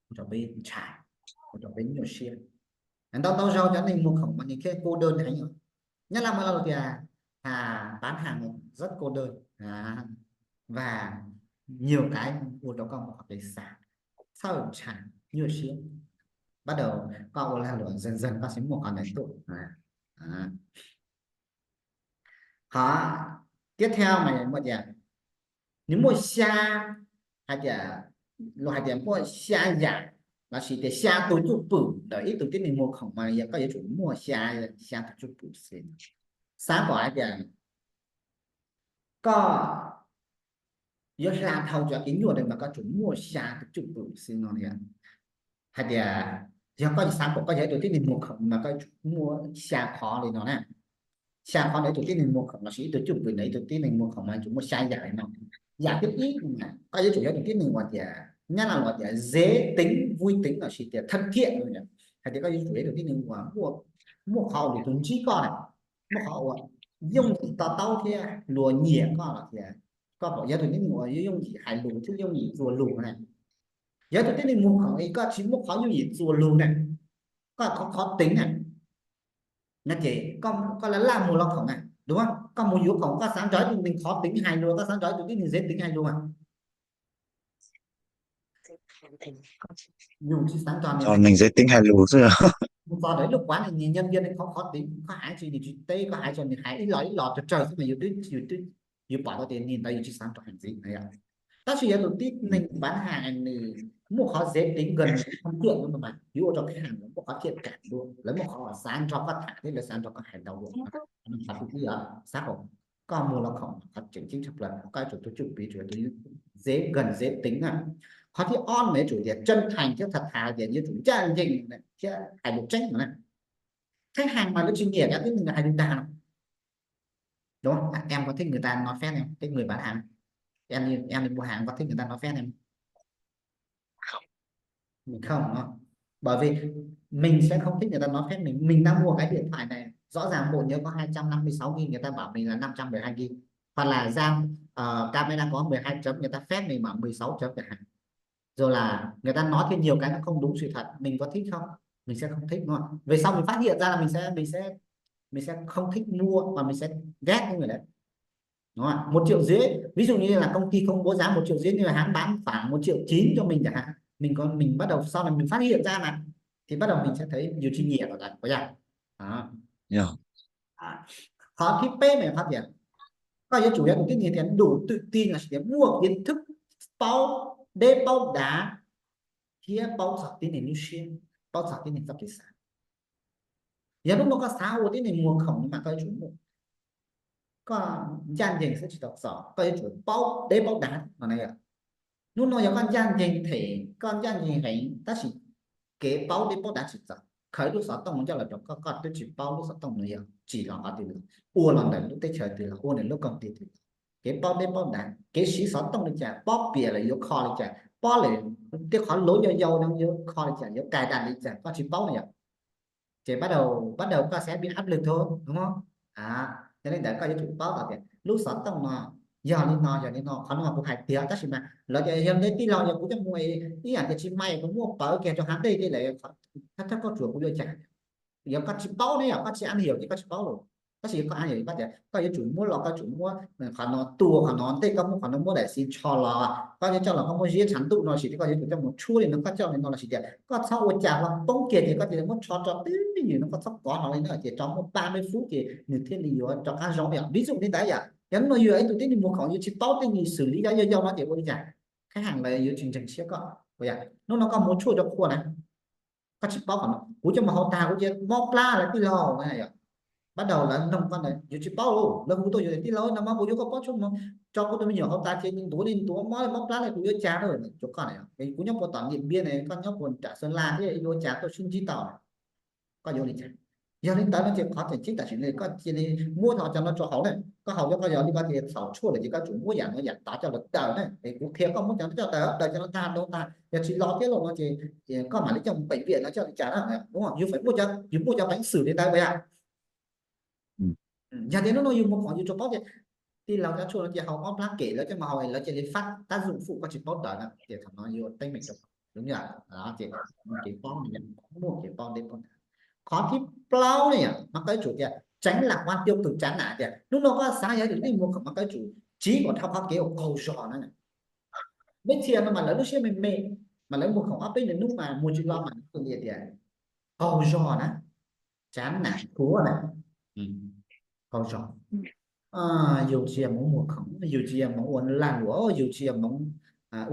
ua rau peb ntshai, ua rau peb nyuaj siab. Ntau ntau zaug cov neeg muag khoom mas nws thiaj cô đơn heev. Nyab Laj mas lawv tias bán hàng rất cô đơn và nhiều cái ua rau koj muaj qhov kev xav, txhawj ntshai, nyuaj siab. Bắt đầu koj ua lag luam dần dần koj sẽ muaj qhov ntawd tuaj. Qhov tiếp theo mas muaj tias nws muaj xya, hais tias, luag hais tias muaj xya yam lossis tias xya tus cwj pwm ntawm ib tug tib neeg muag khoom mas yog koj yuav tsum muaj xya, xya tus cwj pwm xwb. Xav kom hais tias koj yuav hla dhau cov kev nyuaj ntawd mas koj tsum muaj xya tus cwj pwm xwb no. Hais tias yog koj xav kom koj yog ib tug tib neeg muag khoom mas koj tsum muaj xya qhov li no na. Xya qhov ntawm ib tug tib neeg muag khoom lossis ib tug cwj pwm ntawm ib tug tib neeg muag khoom mas tsum muaj xya yam li no. Yam thib ib, koj yuav tsum yog ib tug tib neeg uas tias, Nyab Laj luag tias dễ tính, vui tính lossis tias thân thiện. Hais tias koj yuav tsum yog ib tug tib neeg uas muaj qhov uas lwm tus ntsib koj na, muaj qhov uas yooj yim to taub thiab luag nyiam koj los tias koj pom yog tus tib neeg uas yooj yim hais lus thiab yooj yim txuas lus na. Yog tus tib neeg muag khoom es koj tsis muaj qhov yooj yim txuas lus na, koj khov khov teev na, no ces koj laj laj mus los khoom na, đúng không? Koj mus yuav khoom koj xav nrog ib tug neeg khov teev hais lus, koj xav nrog ib tug tib neeg dễ tính hais lus. Yus tsis xav nrog neeg dễ tính hais lus xwb. Mus txog ntawm ib lub quán, nws nhân viên khov khov teev, koj hais tsis nws tsis teb, koj hais tsis nws hais ib los ib los tsawg tsawg xwb mas yus twb, yus pom tau tias niag ntawd yus tsis xav nrog hais ntxiv na yom. Tab sis yog tus tib neeg bán hàng nws muaj qhov dễ tính, gần thân thiện no mas yuav ua rau khách hàng muaj qhov thiện cảm dua, lawv muaj qhov xav nrog koj tham thiab lawv xav nrog koj hais ntau dua. Qhov thib ib, xav kom koj muag los khoom qhov tseem ceeb tshaj plaws koj yuav tsum tus cwj pwm, yuav tsum tus dễ, gần dễ tính na. Qhov thib ob mas yuav tsum tias chân thành thiab thật thà, tias yuav tsum ncaj ncees thiab hais lus tseeb no na. Khách hàng mas lawv tsis nyiam cov tib neeg hais lus dag no. Đúng không? Em có thích người ta nói phét em, cái người bán hàng, em đi mua hàng có thích người ta nói phét em? Mình không, đúng không? Bởi vì mình sẽ không thích người ta nói phét mình. Mình đang mua cái điện thoại này, rõ ràng bộ nhớ có hai trăm năm mươi sáu gig, người ta bảo mình là năm trăm mười hai gig. Hoặc là Giang, ờ, camera có mười hai chấm, người ta phét mình bảo mười sáu chấm chẳng hạn. Rồi là người ta nói thêm nhiều cái nó không đúng sự thật, mình có thích không? Mình sẽ không thích, đúng không? Về sau mình phát hiện ra là mình sẽ, mình sẽ, mình sẽ không thích mua và mình sẽ ghét cái người đấy. Đúng không? Một triệu rưỡi, ví dụ như là công ty công bố giá một triệu rưỡi nhưng mà hãng bán khoảng một triệu chín cho mình chẳng hạn. Mình có, mình bắt đầu sau này mình phát hiện ra mà, thì bắt đầu mình sẽ thấy nhiều chi nhẹ ở đây, có chưa? Đó. Qhov thib peb mas qhov tias Koj yuav tsum yog tus tib neeg tias đủ tự tin lossis tias muaj kiến thức, paub deb paub dav thiab paub txog tib neeg lub siab, paub txog tib neeg txoj kev xav. Yog hnub no koj xav ua tib neeg muag khoom no mas koj yuav tsum muaj, koj ncaj ncees xwb tsis tau txaus, koj yuav tsum paub deb paub dav no na yom. Hnub no yog koj ncaj ncees them, koj ncaj ncees heev tab sis kev paub deb paub dav tsis txaus, khaws lub xov tooj no coj los rau koj, koj twb tsis paub lub xov tooj no yog tsim los qhov twg los, ua los ntawm lub teb chaws twg los, ua ntawm lub koom tij twg los, kev paub deb paub dav, kev siv xov tooj li cas, pob pias lawm yuav kho li cas, pob lawm tej qhov luv yau yau no yuav kho li cas, yuav cài đặt li cas koj tsis paub no yom. Ces bắt đầu, bắt đầu koj sẽ bị áp lực thôi đúng không? Yog li ntawd koj yuav tsum paub tau tias lub xov tooj no yog li no yog li no, qhov no mas kuv hais tiag tab sis mas lawv tias yog li tij laug yog kuv coj mus ib yam tias tsis mai kuv muab pawv kiag rau hav dej tej lawm, thawj thawj koj tsuas kuv yuav cas? Yog koj tsis paub ne, yog koj tsis am hiểu ces koj tsis paub los. Tab sis koj am hiểu koj tias koj yuav tsum muab los, koj tsum muab qhov no tua qhov no ntej, koj muab qhov no muab daim xi ntsho los, koj yuav coj los koj muab ziab tshav ntuj no sis koj yuav tsum coj mus tshuab li no, koj coj li no lossis tias koj txhob ua cas los poob kiag ces koj cia li muab tsho tso twb ywm no, koj txhob kov hlo li na ces tso muaj paj me fub ces nws thiaj li yuav rov qab zoo yom. Ví dụ li ntawd yom, yog hnub no yus yog ib tug tib neeg muag khoom yus tsis paub tej nws xws li yog yog yog no ces ua li cas? Khách hàng lawv yuav tsis ntseeg siab koj. Hnub no koj muab tshuaj rau qhua na, koj tsis paub qhov no, kuv coj mus hauv tag kuv cia mob plab lawm tij laug na yom. Bắt đầu lawv noog koj ntawd yus tsis paub, lawv hu tuaj yus tias tij laug no mas kuv yuav koj pob tshuaj no tso kuv tus me nyuam hauv tas ces ntuav li ntuav mob mob plab li kuv yuav cas rau koj na yom. Kuv nyob puas tom Điện Biên ne, koj nyob puas nram Sơn La thiab yuav cas tuaj sib ntsib tau, koj yuav li cas? Yog li ntawd no ces qhov tseem ceeb tam sim no koj cia li muab cov no rau haus na, koj haus cov koj yog li koj tias txhaum tshuaj lawm ces koj tsum muab yam no yam tod coj los daws na. Es kuv qhia koj muab cov no coj daws, daws cov no tag rau tag, yog tsis los thiab los no ces koj mam li coj mus bệnh viện no coj li cas na, đúng không? Yus phải muaj cov, yus muaj cov peev xwm li ntawd yom. Yog tias hnub no yus muag khoom yus tsuas paub tias tij laug cov tshuaj no ces haus mob plab kem, lawv coj mus haus lawv cia li phát tác dụng phụ, koj tsis paub daws na ces thaum no yus teeb meem rau, đúng chưa? Ces kev paub, muaj kev paub deb paub dav. Qhov thib plaub ne yom, mas koj yuav tsum tias tránh lạc quan tiêu cực chán nản, tias hnub no koj xav yog tus tib neeg muag khoom mas koj yuav tsum tsiv kom dhau qhov kev ua qaug zog na. Mej txhia no mas lawv lub siab me me, mas lawv muag khoom ob peb nws hnub mas muag tsis los mas li tias qaug zog na, chán nản thuav na, qaug zog. Yus tsis yog hmoov muag khoom, yus tsis yog hmoov ua lag luam, yus tsis yog hmoov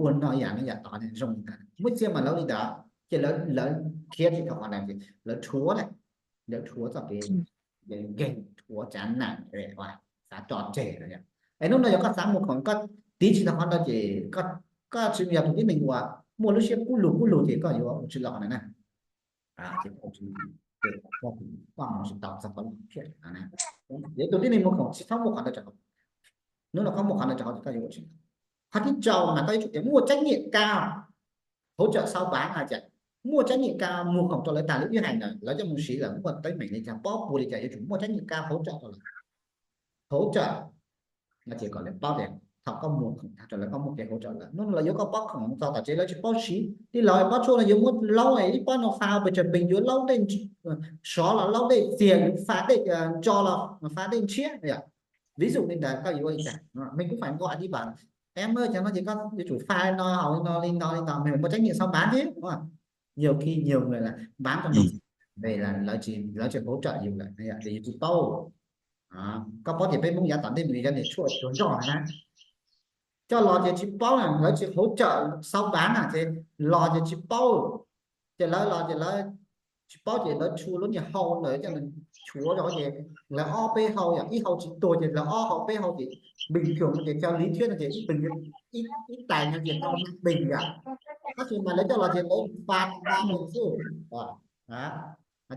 ua no yam no yam tod zoo li ntawd. Muaj txhia mas lawv li ntawd ces lawv khiav tsis tau qhov ntawd ces lawv thuav na, lawv thuav txoj kev nkeeg, thuav chán nản, xav tso tseg. Es hnub no yog koj xav muag khoom koj tiv tsis tau qhov ntawd ces koj tsis yog tus tib neeg uas muaj lub siab kub lug kub lug ces koj yuav ua tsis los na. Ces koj mus tsis tau txog qhov lub phiaj na. Yog tus tib neeg muag khoom tsis txhob muaj qhov ntawd rau hauv. Hnub no koj muaj qhov ntawd rau hauv ces koj yuav ua tsis tau. Qhov thib rau mas koj yuav tsum tias muaj trách nhiệm cao hỗ trợ sau bán hais tias muaj trách nhiệm cao, muag khoom rau lawv tag lub ib hais ntawd lawv coj mus siv lawm muaj teeb meem li cas, pob puas li cas yuav tsum muaj trách nhiệm cao hỗ trợ rau lawv. Hỗ trợ no ces kom lawv paub tias thaum koj muag khoom tag rau lawv koj muaj kev hỗ trợ lawm. Hnub no lawv yuav koj pob khoom txog tom tsev lawv tsis paub siv, tij laug pob tshuaj no yuav muab laub ib pob no fa pes tsawg pes, yuav laub dej sov los laub dej txias, yuav fa dej ntso los fa dej ntshiab yom. Ví dụ li ntawd koj yuav ua li cas? Mình cũng phải gọi đi bảo em ơi, cov no ces koj yuav tsum fa li no, haus li no li no li no, mình phải muaj trách nhiệm sau bán chứ, đúng không? Nhiều khi nhiều người là bán cho mình về là lawv tsis, lawv tsis hỗ trợ yus lawm, yus tsis paub. Koj paub tias peb Hmoob yav tom ntej nws yog niam tshuaj tsuag nroj na, coj los ces tsis paub na, lawv tsis hỗ trợ sau bán na, ces los ces tsis paub, ces lawv los ces lawv tsis paub ces lawv tshu lub niag hau ntawd coj los chuav rau ces lawv ob peb hau, yog ib hau tsis tuag ces lawv ob hau peb hau ces bình thường no ces theo lý thuyết no ces ib bình, ib tais no ces tau năm bình yom. Tab sis mas lawv coj los ces lawv fa ba bình xwb.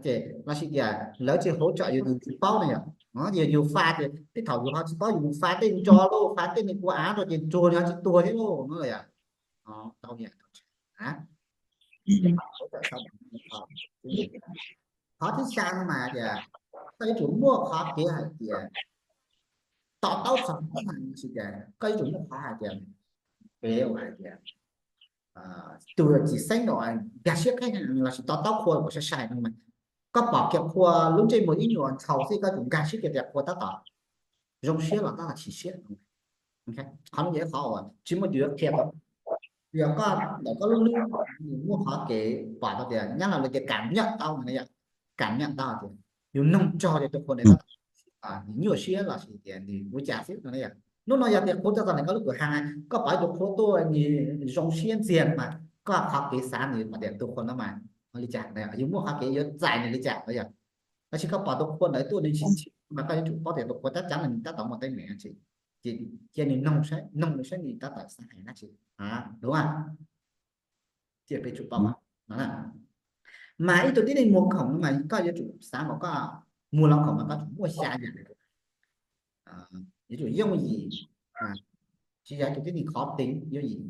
Ces lossis tias lawv tsis hỗ trợ yus, yus tsis paub na yom. Yog yus fa ces tej thaum yus ho tsis paub yus mus fa tej ntso lauj, fa tej niag kua av rau ces tsuag li ho tsis tuag thiab lauj no yom. Tau yam, qhov thib xya no mas tias koj yuav tsum muaj qhov kev hais tias to taub txog qhov hais tias, koj yuav tsum muaj qhov hais tias, kev hais tias tus txiv xeeb no nkag siab qheb lossis to taub qhua kom sai sai no mas, koj pom kiag qhua lub ntsej muag ib nyuag ntxhau xwb koj tsum nkag siab kiag tias qhua tab tom zoo siab los tab tom chim siab. Qhov no yog ib qhov uas tsis muaj cus yuav qhia tau. Yog koj ntawm koj lub hlwb muaj qhov kev pom tau tias nyab los lawv tias cảm nhận tau, cảm nhận tau tias yus noog tso tias tus qhua ntawd tab tom nws nyuaj siab los sis tias nws ua cas xwb no yom. Hnub no yog tias qhuav tuaj txog ntawm koj lub kuv ha, koj pom ib tug qhuav tuaj nws zoo siab ntxiag mas koj qhov kev xav nws mas tias tus qhuav no mas ua li cas, yus muaj qhov kev yuav txais nws li cas no yom. Tab sis koj pom tus qhuav ntawd tuaj nws tsis tsim mas koj yuav tsum paub tias tus qhuav tab txawv nws tab tom muaj teeb meem, ces cia nws noog saib, noog nws saib nws tab tom xav hais dab tsi, dua cia peb tsum paub no. Mas ib tug tib neeg muag khoom no mas koj yuav tsum xav kom koj muag los khoom mas koj tsum muaj xya yam, yuav tsum yooj yim, tsis yog tus tib neeg khov teev, yooj yim,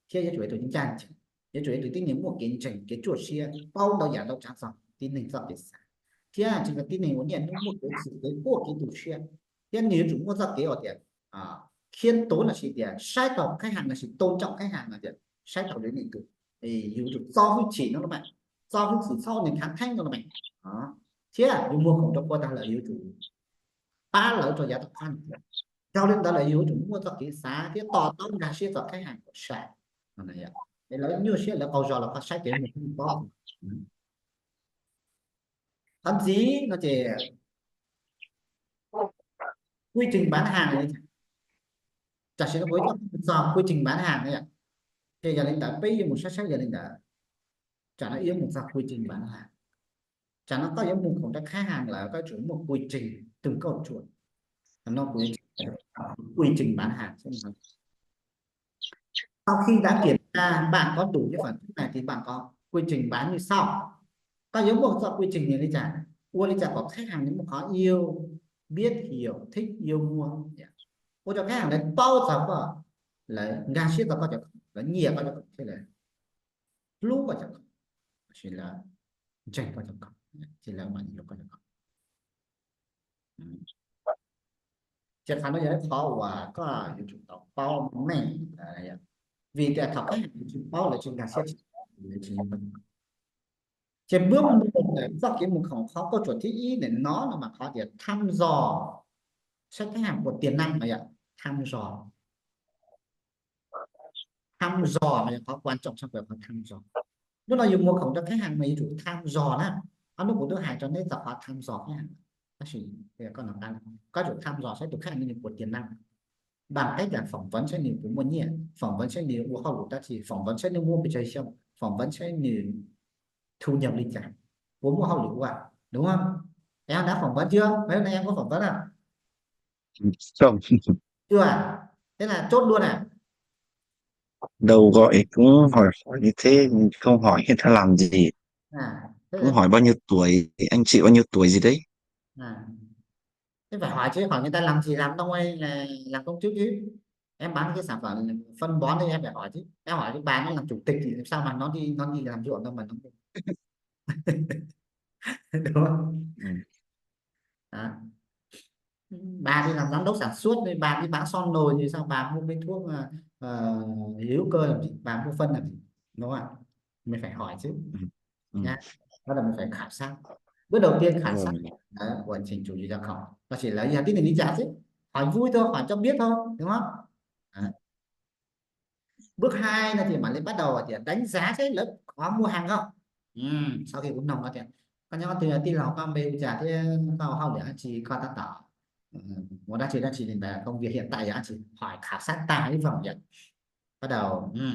thiab yuav tsum tus ncaj ncees, yuav tsum tus tib neeg muaj kev ntseeg kev ruaj siab, paub ntau yam ntau tsav txog tib neeg txoj kev xav, thiab tsis yog tib neeg uas niaj hnub muaj kev xwm kev quaj kev tu siab, thiab nws yuav tsum muaj txoj kev uas tias khiav tuav los sis tias saib taus qhab has los sis tôn trọng khách hàng no tias saib taus lwm tus, yus yuav tsum txo hwj chim no los mas, txo hwj chim txhob ua neeg khav theeb no los mas, thiab yus muag khoom rau qhuav tag lawm yus yuav tsum pab lawv rau yav tom qab. Dhau li ntawd lawm yus yuav tsum muaj txoj kev xav thiab to taub nkag siab txog qhab has kom sai, es lawv nyuaj siab lawv qaug zog los koj saib kev muag koj paub. Qhov ntxiv no ces quy trình bán hàng, tam sim no kuv coj txog quy trình bán hàng no yom. Ces yog li ntawd peb yuav mus saib saib yog li ntawd, tsam no yuav mus txog quy trình bán hàng. Tsam no koj yuav mus khoom rau qhab has lawm koj yuav tsum muaj quy trình từng câu chuyện. Quy trình bán hàng. Sau khi đã kiểm tra, bạn có đủ những khoản thuốc này thì bạn có quy trình bán như sau. Koj yuav muaj txoj quy trình li cas, ua li cas kom qhab has nws muaj qhov yêu, biết, hiểu, thích, yêu, mua, ua rau qhab has lawv paub txog koj, lawv nkag siab txog koj cov khoom, lawv nyiam koj cov khoom thiab lawv hlub koj cov khoom, lawv ntseeg koj cov khoom, ces lawv mam yuav koj cov khoom. Ces qhov no yog ib qhov uas koj yuav tsum tau paub meej, vim tias thaum qhab has tsis paub lawv tsis nkag siab, ces npawb mus ntawm txoj kev mus khoom qhov kauj tsuam thib ib ntawm no no mas qhov tias thăm dò, saib qhab has puas tiềm năng no yom, thăm dò. Thăm dò mas yog qhov quan trọng trong qhov thăm dò. Hnub no yus muag khoom rau qhab has mas yuav tsum thăm dò na. Ob hnub kuv twb hais rau neb txog qhov thăm dò qhab has, tab sis koj tsum thăm dò saib tus qhab has nws puas tiềm năng, bằng cách là phỏng vấn saib nws puas muaj nyiaj, phỏng vấn saib nws ua hauj lwm dab tsi, phỏng vấn saib nws muaj pes tsawg xyoo, phỏng vấn saib nws thu nhập li cas, puas muaj hauj lwm ua, đúng không? Em đã phỏng vấn chưa? Mấy hôm nay em có phỏng vấn à? Không. Chưa à? Thế là chốt luôn à? Đầu gọi cũng hỏi hỏi như thế, không hỏi người ta làm gì. À, thế Cũng là hỏi bao nhiêu tuổi, anh chị bao nhiêu tuổi gì đấy. À, thế phải hỏi chứ, hỏi người ta làm gì, làm nông hay là làm công chức chứ. Em bán cái sản phẩm phân bón thì em phải hỏi chứ. Em hỏi cái bà nó làm chủ tịch thì sao mà nó đi, nó đi làm ruộng đâu mà nó Đúng không? Ừ. Đó. Bà đi làm giám đốc sản xuất thì bà đi bán xăng dầu thì sao bà mua cái thuốc ờ, hữu cơ làm gì, bà mua phân làm gì? Đúng không ạ? Mình phải hỏi chứ. Ừ. Ừ. Nhá. Bắt đầu mình phải khảo sát. Bước đầu tiên khảo sát Rồi. Đấy, của anh Trình chủ gì ra khẩu. Nó chỉ là giờ tí mình đi trả chứ. Hỏi vui thôi, hỏi cho biết thôi, đúng không? Đấy. Bước hai là thì mà lên bắt đầu thì đánh giá xem lớp có mua hàng không. Ừ, sau khi cũng nồng nó thì có nhóm từ tin lòng con bên trả thế con học để ăn gì con ta tỏ một đa chỉ đa chỉ là công việc hiện tại ăn chỉ hỏi khảo sát ta hy vọng vậy. Bắt đầu ừ,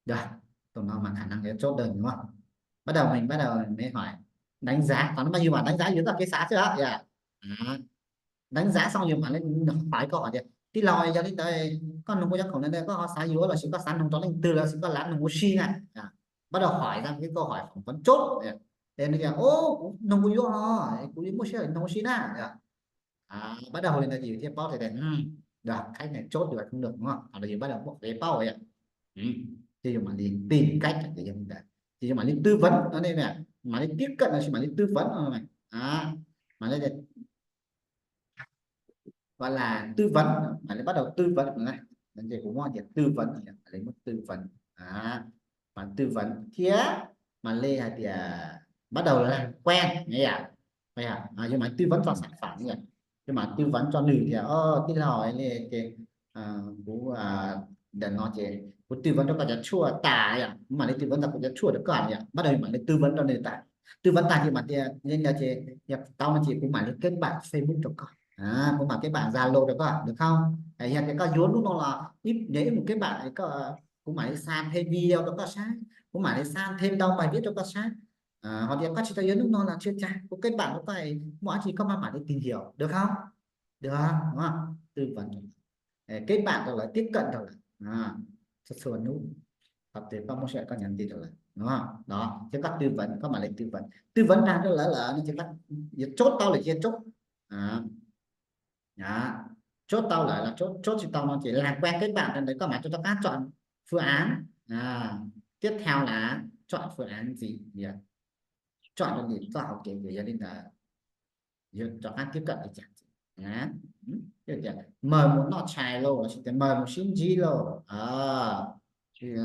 được, tụi nó mà khả năng để chốt đơn đúng không? Bắt đầu mình bắt đầu mới hỏi đánh giá, còn nó mà như mà đánh giá dưới tao cái xã chứ đó. Dạ. Đó. Đánh giá xong rồi mà lên hỏi câu hỏi thì tí lòi giờ lên tới con nông có giáo khẩu nên đây có họ xã Yuo là chỉ có xã nông trong lên từ là chỉ có lá nông của China à. Bắt đầu hỏi ra cái câu hỏi phỏng vấn chốt. Thì nó kêu ô cũng nông của Yuo ho cũng mua xe nông của China à. À, bắt đầu lên đây thì thiếp post thì đây ừ, được, khách này chốt được không được đúng không? Hoặc là gì bắt đầu bốc cái post vậy. Ừ. Thì dùng mà đi tìm cách để dùng để thì dùng mà đi tư vấn nó đây nè, mà đi tiếp cận nó chỉ mà đi tư vấn nó này à, mà đây gọi là tư vấn, mà lại bắt đầu tư vấn này, nó chỉ cũng một điểm tư vấn này, lại một tư vấn à, mà tư vấn thiab mà lê hais tias bắt đầu làm quen này à, à, nhưng mà tư vấn cho sản phẩm này, nhưng mà tư vấn cho nws tias ơ cái lò này thì à, cũng à, đợt nó thì cũng tư vấn cho con chó chua tả à, mà đi tư vấn cho con chó chua được con à, bắt đầu mà đi tư vấn cho nws tả Tư vấn tag ces mam tias li ntawd ces yog tau no ces kuv mam li kết bạn Facebook rau koj, kuv mam kết bạn Zalo rau koj được không? Yog tias koj yuav hnub no los ib mus kết bạn, kuv mam li xa thêm video rau koj saib, kuv mam li xa thêm đầu bài viết rau koj saib. Ho tias koj tsis tau yuav hnub no los chưa chang, kuv kết bạn rau koj, muaj dab tsi koj mam mam li tìm hiểu được không? Được, đúng không? Tư vấn, kết bạn rau lawv, tiếp cận rau lawv txhua txhua hnub. Qhov twg koj muaj sij hawm koj nhắn tin rau lawv, đó, ces koj tư vấn, koj mam li tư vấn, tư vấn tag rau lawv lawm no ces koj yuav chốt tau lawm ces chốt, chốt tau lawm los chốt, chốt tsis tau no ces làm quen kết bạn rau ntawd, koj mam rov qab chọn phương án tiếp theo là chọn phương án gì, chọn rau ntawm txoj hauv kev ces yog li ntawd yuav rov qab tiếp cận li cas. Mời một nọ chai lauj, los sis tias mời một sib ntsib lauj,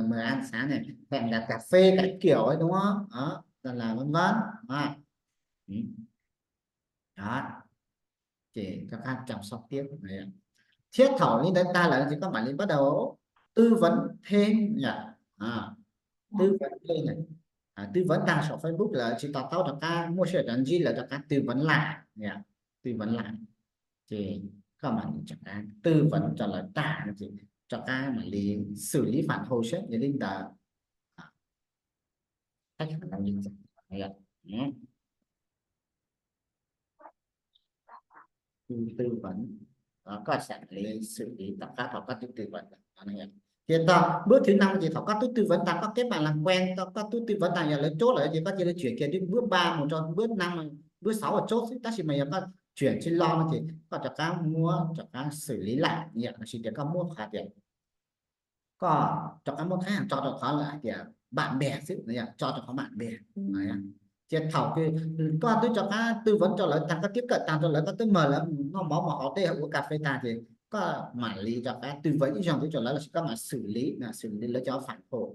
mời ăn sáng này, hẹn là cà phê các kiểu ấy đúng không? Đó, là vân vân. Đó. Ces koj qab chăm sóc tiếp. Thiab thaum li ntawd tag lawm ces koj mam li bắt đầu tư vấn thêm, tư vấn thêm, tư vấn tag saum Facebook lawm tsis to taub rov qab muaj sij hawm rov ntsib lawv rov qab tư vấn lại, tư vấn lại. Ces koj mam li rov qab tư vấn rau lawv tag no ces rov qab mam li xử lý phản hồi seb yog li ntawd. Khách hàng làm gì? Tư, tư vấn. Koj xav li xử lý tom qab thaum koj twb tư vấn. Ces tau bước thứ năm ces thaum koj twb tư vấn tag, koj kết bạn làm quen tau, koj twb tư vấn tag yog lawv chốt lawm ces koj cia li chuyển kiag bước ba mus rau bước năm, bước sáu là chốt xwb, tab sis mas yog koj chuyển tsis los no ces koj rov qab muab rov qab xử lý lại, yam no tias koj muab qhov tias koj rov qab muab khách hàng tso rau qhov lawm hais tias bạn bè xwb, tso rau qhov bạn bè. Ces thaum koj twb rov qab tư vấn rau lawv tag, koj tiếp cận tag rau lawv, koj twb mời lawv mus noj mov mus haus dej ua cà phê tag ces koj mam li rov qab tư vấn ib zaug ntxiv rau lawv los sis koj mam xử lý, xử lý lawv cov phản hồi,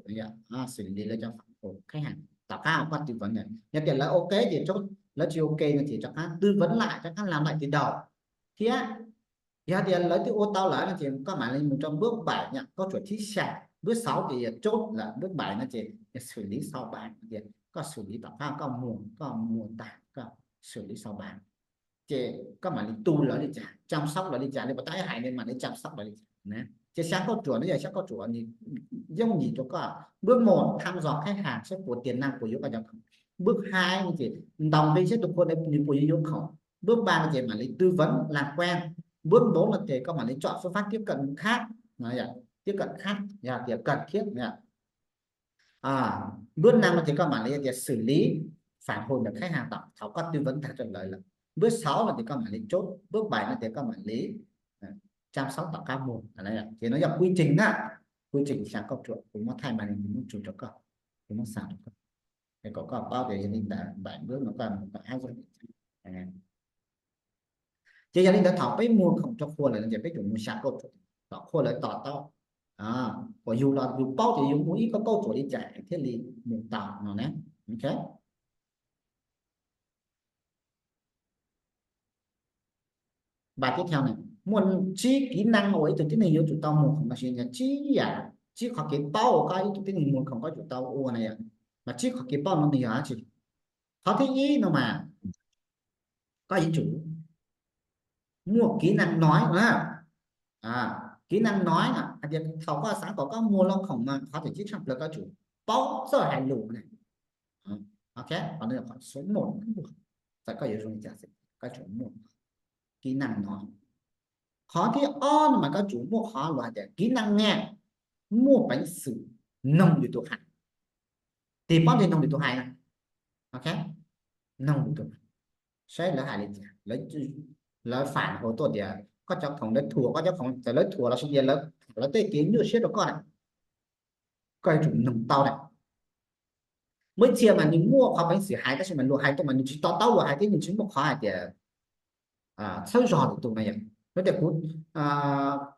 xử lý lawv cov phản hồi khách hàng tom qab koj tư vấn. Yog tias lawv ok ces chốt, lawv tsis ok no ces rov qab tư vấn lại, rov qab làm lại từ đầu thiab. Yog tias lawv twb ua tau lawm no ces koj mam li mus rau bước bảy, nhận câu chuyện thib xya, bước sáu ces yog chốt lawm, bước bảy no ces yog xử lý sau bán, tias koj xử lý tom qab koj muag, koj muag tag koj xử lý sau bán. Ces koj mam li tu lawv li cas, chăm sóc lawv li cas, li puas tab hais ne, mam li chăm sóc lawv li cas. Ces xya nkauj tsuam no yog xya nkauj tsuam yooj yim rau koj. Bước một, thăm dò khách hàng seb puas tiềm năng, puas yuav koj cov khoom. Bước hai no ces ntaus nqi seb tus qhua ntawd nws puas yuav yuav khoom. Bước ba no ces mam li tư vấn làm quen. Bước bốn no ces koj mam li chọn phương pháp tiếp cận khác, tiếp cận khác, yog tias cần thiết. Bước năm no ces koj mam li tias xử lý phản hồi ntawm khách hàng tom thaum koj tư vấn tag rau lawv lawm. Bước sáu no ces koj mam li chốt, bước bảy no ces koj mam li chăm sóc tom qab muag. Ces no yog quy trình na, quy trình xya nkauj tsuam, kuv muab thaij mas kuv muab tso rau koj, kuv muab xa rau koj, kom koj paub tias yog li ntawd bảy bước no koj mus koj áp dụng. Ces yog li ntawd thaum peb muag khoom rau qhua lawm no ces peb yuav mus xya nkauj tsuam kom qhua lawv to taub, kom yus los yus paub tias yus muaj ib nkauj tsuam li cas thiaj li mus tau no na. Ok. Bài tiếp theo này, muaj tsib kỹ năng uas ib tug tib neeg yuav tsum tau muag khoom no, yog tsib yam, tsib qhov kev paub uas koj ib tug tib neeg muag khoom koj yuav tsum tau ua na yom. Mas tsib qhov kev paub no nws yog dab tsi? Qhov thib ib no mas koj yuav tsum muaj kỹ năng nói na. Kỹ năng nói na hais tias thaum koj xav kom koj muag loj khoom mas qhov tias tsib tshaaj plaws koj yuav tsum paub txawj hais lus na. Ok, qhov no yog qhov số một, txawm koj yuav zoo li cas koj yuav tsum muaj kỹ năng nói. Qhov thib ob no mas koj yuav tsum muaj qhov luag hais tias kỹ năng nghe, muaj peev xwm noog lwm tus hais. Tig paub ntawm noog lwm tus hais na. Ok, noog lwm tus hais, saib lawv hais li cas, lawv phản hồi tuaj tias koj cov khoom lawv thuam, koj cov khoom txawm lawv thuam los sis tias lawv, lawv tej kev nyuaj siab rau koj na, koj yuav tsum noog tau na. Muaj ib txhia mas nws muaj qhov peev xwm hais tab sis mas luag hais tuaj mas nws tsis to taub luag hais thiab nws tsis muaj qhov hais tias txhawb zog lwm tus na yom. Yog tias kuv,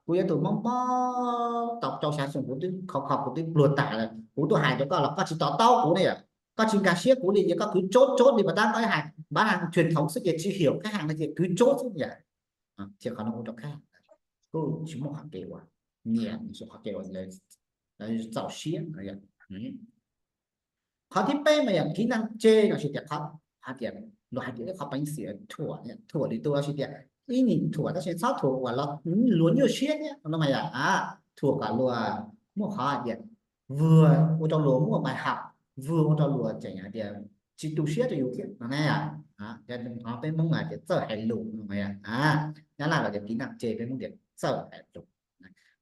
kuv yog tus Hmoob Mob tau rau xya xyoo, kuv twb khov kho, kuv twb pluag tas lawm, kuv tuaj hais rau koj los koj tsis to taub kuv ne yom, koj tsis nkag siab kuv li ces koj kwv tsoob tsoob li pas tab koj hais bán hàng truyền thống xwb ces tsis hiểu khách hàng no ces kwv tsoob xwb yom. Ces qhov no ua rau khách hàng kuj tsis muaj qhov kev ua nyiam, tsis qhov kev ua lawv txaus siab. Qhov thib peb mas yog kỹ năng chê, lossis tias qhov hais tias, luag hais tias ib qhov peev xwm thuam, thuam lwm tus, lossis tias ib nws thuam tab sis txhob thuam uas luag nyuaj siab thiab no mas yog thuam kom luag muaj qhov hais tias, vwg ua rau luag muaj bài học, vwg ua rau luag tseem hais tias tsis tu siab rau yus thiab no na. Yog qhov peb Hmoob hais tias txawj hais lus no mas yog, Nyab Laj los tias kỹ năng chê, peb Hmoob tias txawj hais lus.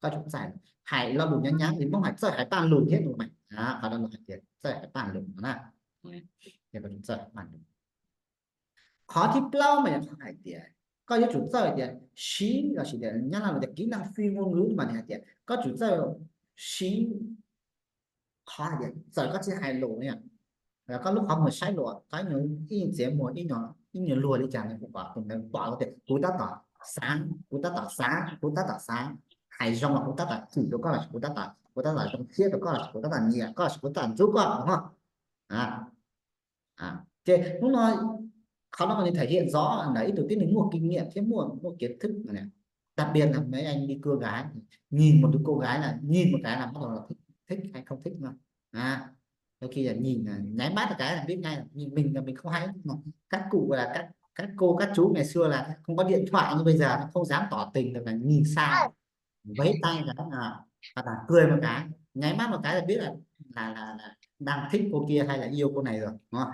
Koj tsum txawj hais lo lus nyav nyav, Hmoob hais txawj hais paj lus thiab no mas, qhov no luag hais tias txawj hais paj lus no na. Yog koj tsum txawj hais paj lus. Qhov thib plaub mas yog qhov hais tias koj yuav tsum txawj hais tias siv, lossis tias Nyab Laj los tias kỹ năng phi ngôn ngữ mas nws hais tias koj tsum txawj siv qhov hais tias txawm koj tsis hais lus na, koj lub qhov muag saib lus, koj ib nyuag txiav muag, ib nyuag luag li cas nws kuj pom, tus ntawd pom tias kuv tab tom xav, kuv tab tom xav, kuv tab tom xav, hais zoo los kuv tab tom chim rau koj, lossis kuv tab tom, kuv tab tom zoo siab rau koj, lossis kuv tab tom nyiam koj, lossis kuv tab tom ntxub koj no. Ces hnub no qhov no nws thể hiện rõ là ib tug tib neeg muaj kinh nghiệm thiab muaj, muaj kiến thức. Đặc biệt là mấy anh đi cưa gái, nhìn một đứa cô gái là nhìn một cái là bắt đầu là thích, thích hay không thích thôi. Đôi khi là nhìn là nháy mắt một cái là biết ngay, nhìn mình là mình không hay, mà các cụ gọi là các các cô các chú ngày xưa là không có điện thoại như bây giờ, nó không dám tỏ tình được, là nhìn xa, vẫy tay cái, hoặc là cười một cái, nháy mắt một cái là biết là là là, là đang thích cô kia hay là yêu cô này rồi, đúng không?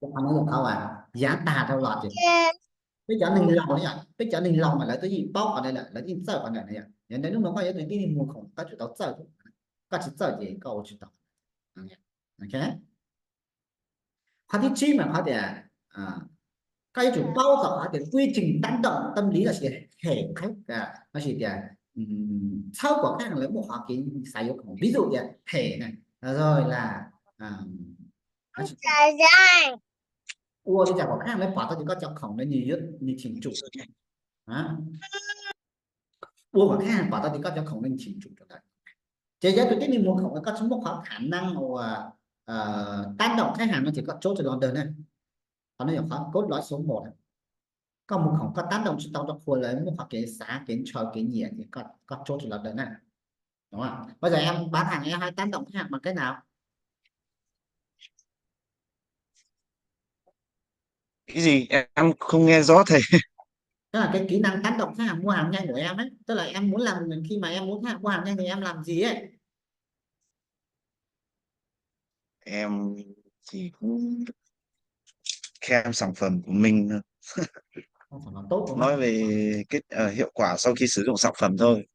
Qhov no yog qhov uas yav tag dhau los ces peb cov neeg laus no yom, peb cov neeg laus mas lawv twb yeej paub qhov ntawd lawm, lawv yeej txawj qhov ntawd no yom. Yog ntawd hnub no koj yuav tus tib neeg muag khoom koj tsum tau txawj, koj tsis txawj ces koj ua tsis tau. Ok. Qhov thib tsib mas qhov tias koj yuav tsum paub txog qhov tias quy trình tác động tâm lý lossis hem qhab, lossis tias txhawb kom khách hàng lawv muaj qhov kev xav yuav khoom. Ví dụ tias hem na, rồi là ua li cas kom khách hàng lawv pom tau tias koj cov khoom ntawd nws yuav, nws chim tsum, ua kom khách hàng pom tau tias koj cov khoom ntawd nws chim tsum rau lawv. Ces yog tus tib neeg muag khoom koj tsis muaj qhov khả năng uas tác động khách hàng no ces koj chốt cho lawv na. Qhov no yog qhov cốt lõi số một. Koj muag khoom koj tác động tsis tau rau qhua lawv muaj qhov kev xav, kev ntshaw, kev nyiam ces koj chốt cho lawv na. Đúng không? Bây giờ em bán hàng em hay tác động khách hàng bằng cách nào? Cái gì? Em không nghe rõ thầy. Đó là cái kỹ năng tác động khách hàng mua hàng nhanh của em ấy. Tức là em muốn làm, khi mà em muốn khách hàng mua hàng nhanh thì em làm gì ấy? Em thì cũng khen sản phẩm của mình thôi. Nói về kết ờ, hiệu quả sau khi sử dụng sản phẩm thôi.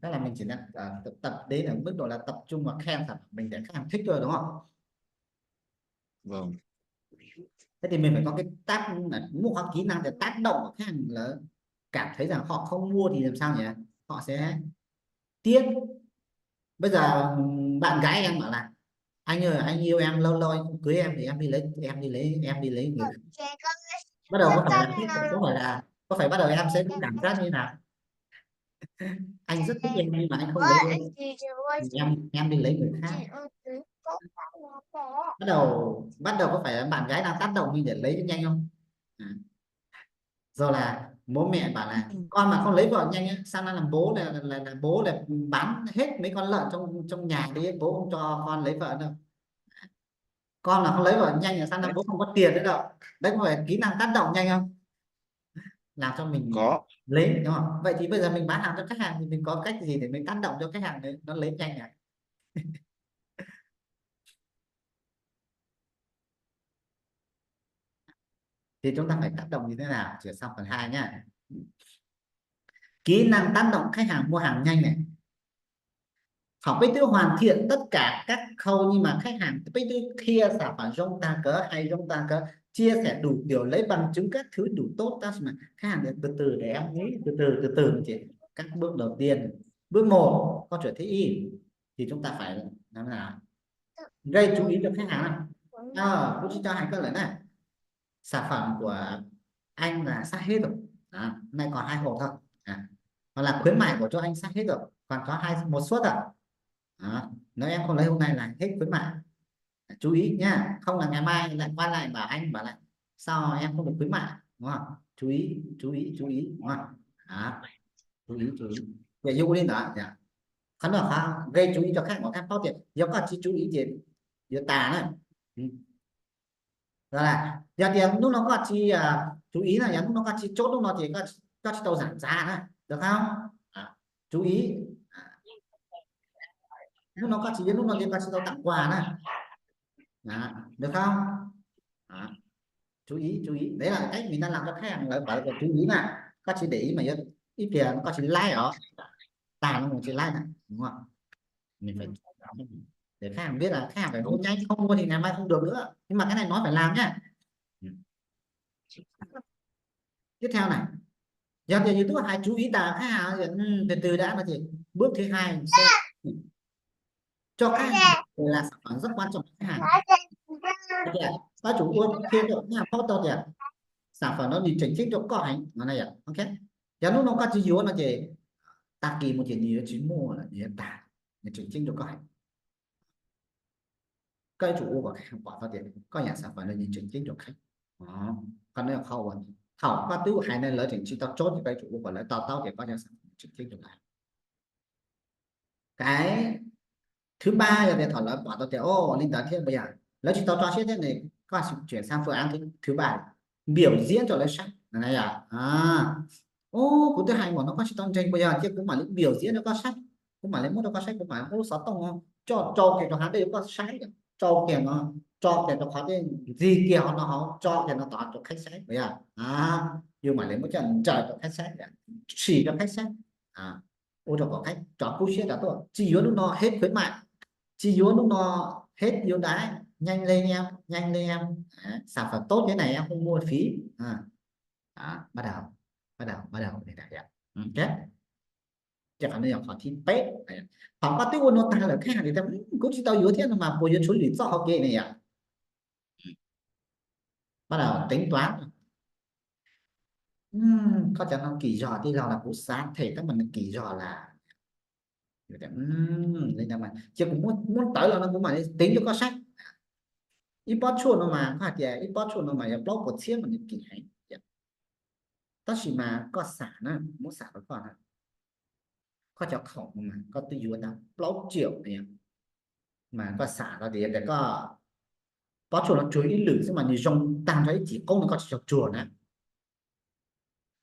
Tức là mình chỉ là ờ, tập, tập đến ở mức độ là tập trung vào khen sản phẩm mình để khách hàng thích thôi, đúng không? Vâng. Thế thì mình phải có cái tác, muôn khóa kỹ năng để tác động vào khách hàng là cảm thấy rằng họ không mua thì làm sao nhỉ? Họ sẽ tiếp. Bây giờ bạn gái em bảo là anh ơi, anh yêu em, lâu lâu anh không cưới em thì em đi lấy, em đi lấy, em đi lấy người khác. Bắt đầu có phải là tiếp tục, có phải là, có phải bắt đầu em sẽ có cảm giác như thế nào? Anh rất thích em nhưng mà anh không lấy em, em đi lấy người khác. Bắt đầu, bắt đầu có phải là bạn gái đang tác động mình để lấy cho nhanh không? À. Rồi là bố mẹ bảo là con mà không lấy vợ nhanh á, sang năm làm bố là, là, là bố là bán hết mấy con lợn trong trong nhà đi, bố không cho con lấy vợ đâu. Con mà không lấy vợ nhanh là sang năm bố không có tiền nữa đâu. Đấy có phải kỹ năng tác động nhanh không? Làm cho mình có lấy, đúng không? Vậy thì bây giờ mình bán hàng cho khách hàng thì mình có cách gì để mình tác động cho khách hàng đấy nó lấy nhanh à? Thì chúng ta phải tác động như thế nào? Chuyển sang phần hai nhá. Kỹ năng tác động khách hàng mua hàng nhanh này. Phòng peb twb hoàn thiện tất cả các khâu nhưng mà khách hàng, peb twb qhia sản phẩm zoo tag cỡ, hay zoo tag cỡ, chia sẻ đủ kiểu, lấy bằng chứng các thứ đủ tốt, tab sis mà khách hàng từ từ để em nghĩ, từ từ từ từ chị. Các bước đầu tiên, bước một, câu chuyện thứ y thì chúng ta phải làm thế nào? Gây chú ý cho khách hàng. Ờ, cũng chỉ cho hai con lợn này. Sản phẩm của anh là sắp hết rồi. Đó, nay còn hai hộp thôi. À, hoặc là khuyến mại của chỗ anh sắp hết rồi, còn có hai, một suất à. Đó, nếu em không lấy hôm nay là hết khuyến mại. Chú ý nha, không là ngày mai lại quay lại bảo anh, bảo lại sao em không được khuyến mại, đúng không? Chú ý, chú ý, chú ý, đúng không? Đó. Chú ý, chú ý. Về dụ đi đó, dạ. Qhov no qhov gây chú ý cho khách, kom khách paub tias yog koj tsis chú ý ces yuav tas na. Yog tias hnub no koj tsis chú ý na, yog hnub no koj tsis chốt hnub no ces koj tsis tau giảm giá na, được không? Chú ý, hnub no koj tsis yuav hnub no ces koj tsis tau tặng quà na, được không? Chú ý, chú ý, đấy là cách mình đang làm cho khách hàng, lawv bảo là chú ý na. Koj tsis để ý mà yuav, ib pliag koj tsis like os, tag no mus tsis like na, đúng không? Mình phải để khách hàng biết là khách hàng phải mua nhanh, không mua thì ngày mai không được nữa, nhưng mà cái này nói phải làm nhá. Tiếp theo này, yog tias yus twb hais chú ý tag khách hàng, từ từ đã no thì bước thứ hai sẽ cho khách hàng là sản phẩm rất quan trọng cho khách hàng. Koj tsum ua qhia rau khách hàng paub tau tias sản phẩm đó nws tseem ceeb rau koj heev no na yom. Ok, yog hnub no koj tsis yuav no ces tag kis mus ces nws yuav tsis muaj lawm, nws yuav tag, nws tseem ceeb rau koj heev. Koj yuav tsum ua kom khách hàng pom tau tias koj yam sản phẩm no nws tseem ceeb rau khách. Qhov no qhov uas thaum koj twb hais no lawv tseem tsis tau chốt ces koj yuav tsum ua kom lawv to taub tias koj yam sản phẩm tseem ceeb rau lawv. Cái thứ ba yog tias thaum lawv pom tau tias, ô, li ntawd thiab, bây giờ lawv tsis tau tso siab thiab ne, koj chuyển sang phương án thứ ba, biểu diễn cho lawv saib. Ô, kuv twb hais npaum no koj tsis tau ntseeg, bây giờ cia kuv mam li biểu diễn cho koj saib, kuv mam li muab rau koj saib, kuv mam li muab lub xov tooj coj tsau kiag rau hauv dej rau koj saib, tsau kiag no, tso kiag rau qhov dej, ntxig kiag qhov no hauv, tso kiag no tod rau khaib saib, bây giờ yus mam li muab coj ntsaws rau khaib saib, sim rau khaib saib, ua rau kom khaib rov kub siab rov tuaj. Tsis yuav hnub no hết khuyến mại, tsis yuav hnub no hết ưu đãi, nhanh lên em, nhanh lên em, sản phẩm tốt thế này em không mua phí. Bắt đầu, bắt đầu, bắt đầu. Ces qhov no yog qhov thib peb. Thaum koj twb ua no tag lawm, khách hàng tias, kuv tsis tau yuav thiab no mas puas yuav thú lwm txoj hauv kev ne yom? Bắt đầu tính toán. Koj cov no kim zog tij laug los kuv xav them tab mas nws kim zog las. Ces kuv muab tawv los no kuv mam li tính cho koj saib. Ib pob tshuaj no mas koj hais tias ib pob tshuaj no mas yog plaub puas txhiab mas nws kim heev. Tab sis mas koj xav na, muab xav rau koj na, koj cov khoom no mas koj twb yuav tau plaub triệu no, mas koj xav tau tias yog tias koj pob tshuaj no tsuag ib lwm xwb mas nws zoo tag nrho ib cim qoob no koj tsis tau tsuag na.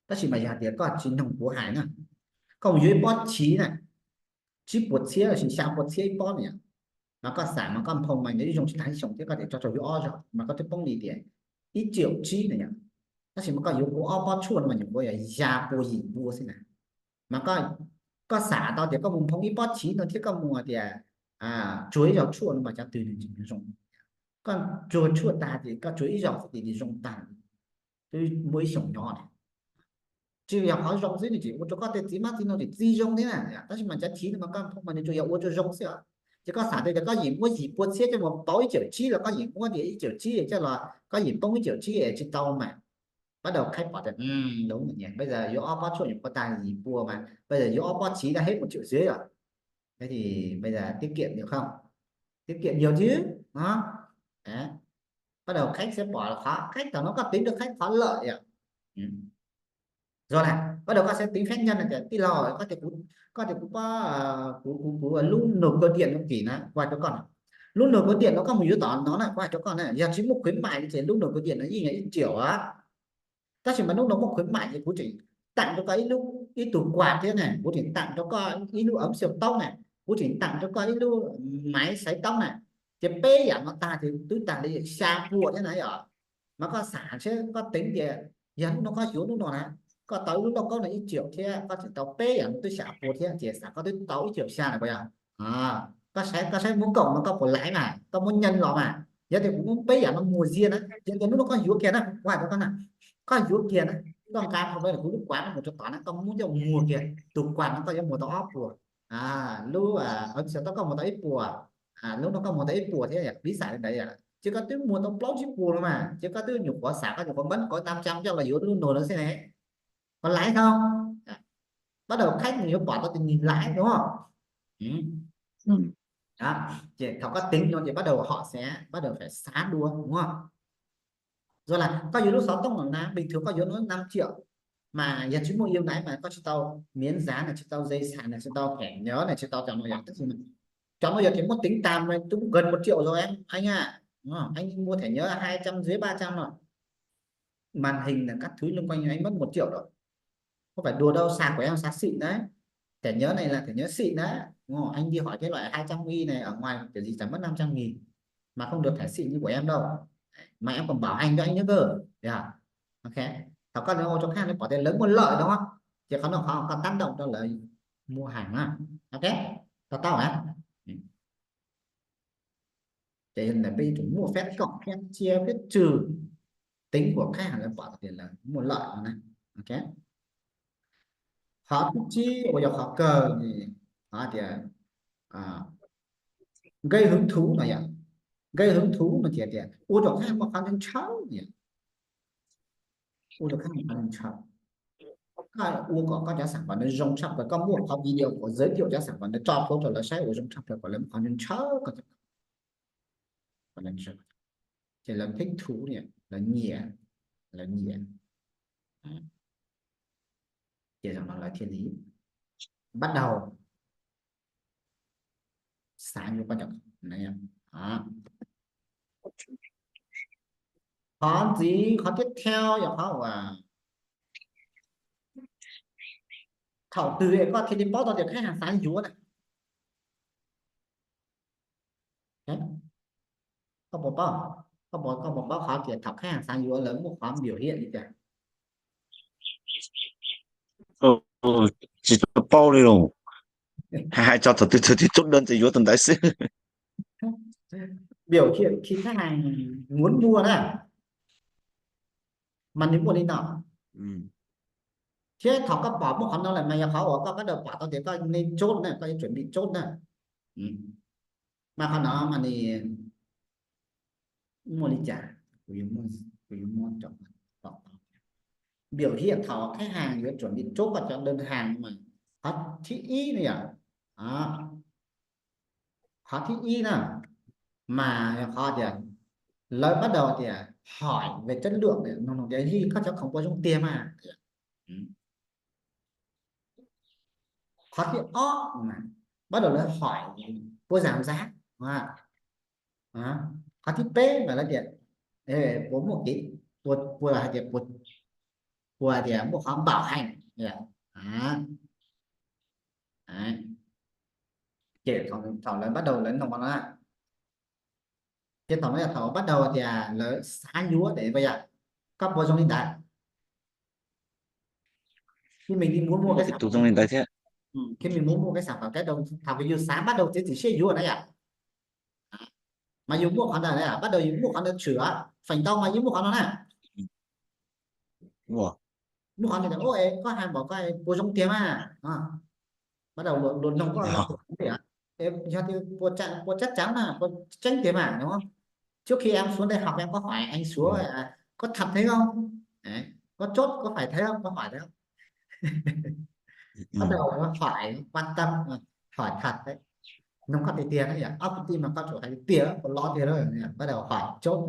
Tab sis mas yog hais tias koj tsis mloog kuv hais na, koj mus yuav ib pob chiv na, tsib puas txhiab los sis xya puas txhiab ib pob na yom, mas koj xav mas koj nphoo mas nws ib zoo tsis tag ib xyoos thiab koj tias tso tsau yuav ob zaug mas koj twb poob li tias ib triệu tsib na yom. Tab sis mas koj yuav kuv ob pob tshuaj no mas nyuam qhuav yog xya pua yim pua xwb na. Mas koj xav tau tias koj mus nphoo ib pob chiv no thiab koj mus tias tsuag ib zaug tshuaj no mas cov twg nws tseem zoo. Koj tsuag tshuaj tag ces koj tsuag ib zaug xwb ces nws zoo tag, twb muaj ib xyoos nyob na. Tsis yog qhov zoo xwb, nws tseem ua rau koj tej txiv hmab txiv ntoo tseem txi zoo thiab na. Tab sis mas cov chiv no mas koj nphoo mas nws tsuas yog ua rau zoo xwb os. Ces koj xav tias koj yeem muab yim pua txhiab coj mus pauv ib cawm tsib los koj yeem muab tias ib cawm tsib coj los koj yeem poob ib cawm tsib tsis tau mas. Bắt đầu khách pom tias, đúng rồi nhỉ, bây giờ yuav ob pob tshuaj nyuam qhuav tag yim pua mà bây giờ yuav ob pob chiv đã hết một triệu rưỡi rồi. Thế thì bây giờ tiết kiệm được không? Tiết kiệm nhiều chứ. Đó. Bắt đầu khách sẽ bỏ là khó, khách tao nói có tính được khách khó lợi à. Rồi này, bắt đầu con sẽ tính khách nhân này, tij laug, koj tias kuv, koj tias kuv, kuv, kuv, kuv lub nộp cơ điện no kis na, kuv hais rau koj na. Lub nộp cơ điện no koj mus yuav tom no na, kuv hais rau koj na, yog tsis muaj khuyến mại ces lub nộp cơ điện no yeej yog ib triệu á. Tab sis mas hnub no muaj khuyến mại ces kuv tseem tặng cho koj ib lub, ib tug quạt thiab ne, kuv tseem tặng cho koj ib lub ấm siêu tốc này, kuv tseem tặng cho koj ib lub máy sấy tóc này. Ces peb yam no tag ces twb tag li xya pua thiab na yom. Mas koj xav seb koj teev tias yog hnub no koj yuav hnub no na, koj tau ib lub lauj kaub no ib triệu thiab koj tseem tau peb yam no twb xya pua thiab ces xav koj twb tau ib triệu xya na puas yog? Koj saib, koj saib muab koom mas koj puas laiv mas, koj muab nyeej los mas. Yog tias kuv muab peb yam no muag ziag na, yog tias hnub no koj yuav kiag na, kuv hais rau koj na, koj yuav kiag na, koj nqa dhau kuv lub quạt no mus rau tod na, koj muab coj muag kiag, tus quạt no koj yuav muag tau ob puas, lub ấm siêu tốc koj muag tau ib puas, lub no koj muag tau ib puas thiab, ví dụ li ntawd. Ces koj twb muag tau plaub tsib puas no mas, ces koj twb nyuam qhuav xav, koj nyuam qhuav npab kov tam tsam coj los yuav lub nus no xwb ne. Có lãi không? Bắt đầu khách nws yuav pom tau tias nws lãi đúng không? Đó, ces thaum koj teev no ces bắt đầu họ sẽ bắt đầu phải xá đua đúng không? Rồi là koj yuav lub xov tooj no na, bình thường koj yuav nó năm triệu, Mas yog tsis muaj email na mas koj tsis tau miễn giá na, tsis tau giấy xác nhận na, tsis tau thẻ nhớ na, tsis tau cov no yom. Tab sis cov no yog thì muaj tính tag, twb gần một triệu rồi em, anh ạ. Anh mua thẻ nhớ hai trăm, dưới ba trăm rồi. Màn hình là các thứ xung quanh anh mất một triệu rồi. Không phải đùa đâu, sạc của em sạc xịn đấy. Thẻ nhớ này là thẻ nhớ xịn đấy. Đúng không? Anh đi hỏi cái loại hai trăm i này ở ngoài kiểu gì chả mất năm trăm nghìn. Mà không được thẻ xịn như của em đâu. Mà em còn bảo hành cho anh nữa cơ. Được không? Ok. Thaum koj ua rau khách hàng pom tias lawv muaj lợi đúng không? Ces qhov no qhov koj tác động rau lawv mua hàng na. Ok. Tau tau hả? Ces peb yuav tsum muaj phép cộng, phép chia, phép trừ, tính của khách hàng lawv pom tias lawv muaj lợi no na. Ok. Qhov thib tsib uas yog qhov kawg, qhov tias gây hứng thú no yom. Gây hứng thú no ces tias ua rau khách hàng muaj qhov ntshaw ntshaw no yom. Ua rau khách hàng muaj qhov ntshaw ntshaw. Koj ua kom koj cov sản phẩm ntawd zoo tshaj plaws, koj muaj qhov video của giới thiệu cov sản phẩm ntawd tso plhuav rau lawv saib uas zoo tshaj plaws kom lawv muaj qhov ntshaw ntshaw koj cov, ces lawv thích thú, lawv nyiam, lawv nyiam. Ces zaum no lawv thiaj li bắt đầu xav yuav koj cov khoom na. Qhov ntxiv, qhov tiếp theo yog qhov uas thaum twg koj thiaj li paub tau tias khách hàng xav yuav na? Koj puas paub, koj puas, koj puas paub qhov tias thaum khách hàng xav yuav lawv muaj qhov biểu hiện li cas? Tsis tau paub li los, hais txog thaum twg, thaum twg chốt đơn ces yuav tus ntawd xwb. Biểu hiện khi khách hàng muốn mua na, mas nws muaj li no. Thiab thaum koj pom muaj qhov no lawm mas yog qhov uas koj bắt đầu pom tau tias koj nên chốt na, koj yuav chuẩn bị chốt na. Mas qhov no mas nws muaj li cas, kuv yuav muab, kuv yuav muab rau koj pom tau. Biểu hiện thaum khách hàng yuav chuẩn bị chốt koj cov đơn hàng mas qhov thib ib na yom. Qhov thib ib na, mas yog qhov tias lawv bắt đầu tias hỏi về chất lượng, nug tias yog koj cov khoom puas zoo tiag mas. Qhov thib ob, bắt đầu lawv hỏi puas giảm giá. Qhov thib peb mas lawv tias puas muaj kev, puas hais tias, puas hais tias muaj qhov bảo hành. Ces thaum lawv bắt đầu lawv nug no, ces thaum no yog thaum bắt đầu tias lawv xav yuav, puas yog, koj puas zoo li ntawd? Khi mình đi muốn mua cái sản phẩm, khi mình muốn mua cái sản phẩm, cái đầu, thaum yus xav bắt đầu txiav txim siab yuav na yom, mas yus muaj qhov ntawd na, bắt đầu yus muaj qhov ntawd chửi, feem ntau mas yus muaj qhov no na. Muaj qhov ntawd, koj hais npaum koj puas zoo tiag mas. Bắt đầu luag nug koj, yog tias puas chắc chắn mas, puas tseeb tiag mas, đúng không? Trước khi em xuống đây học em có hỏi anh Súa có thật thế không? Đấy, có chốt có phải thế không? Có phải thế không? Bắt đầu nó hỏi quan tâm, hỏi thật đấy. Nug koj tiag tiag na yom, ob kwv tij mas koj tsum hais tiag tiag, puas loj tiag, bắt đầu hỏi chốt.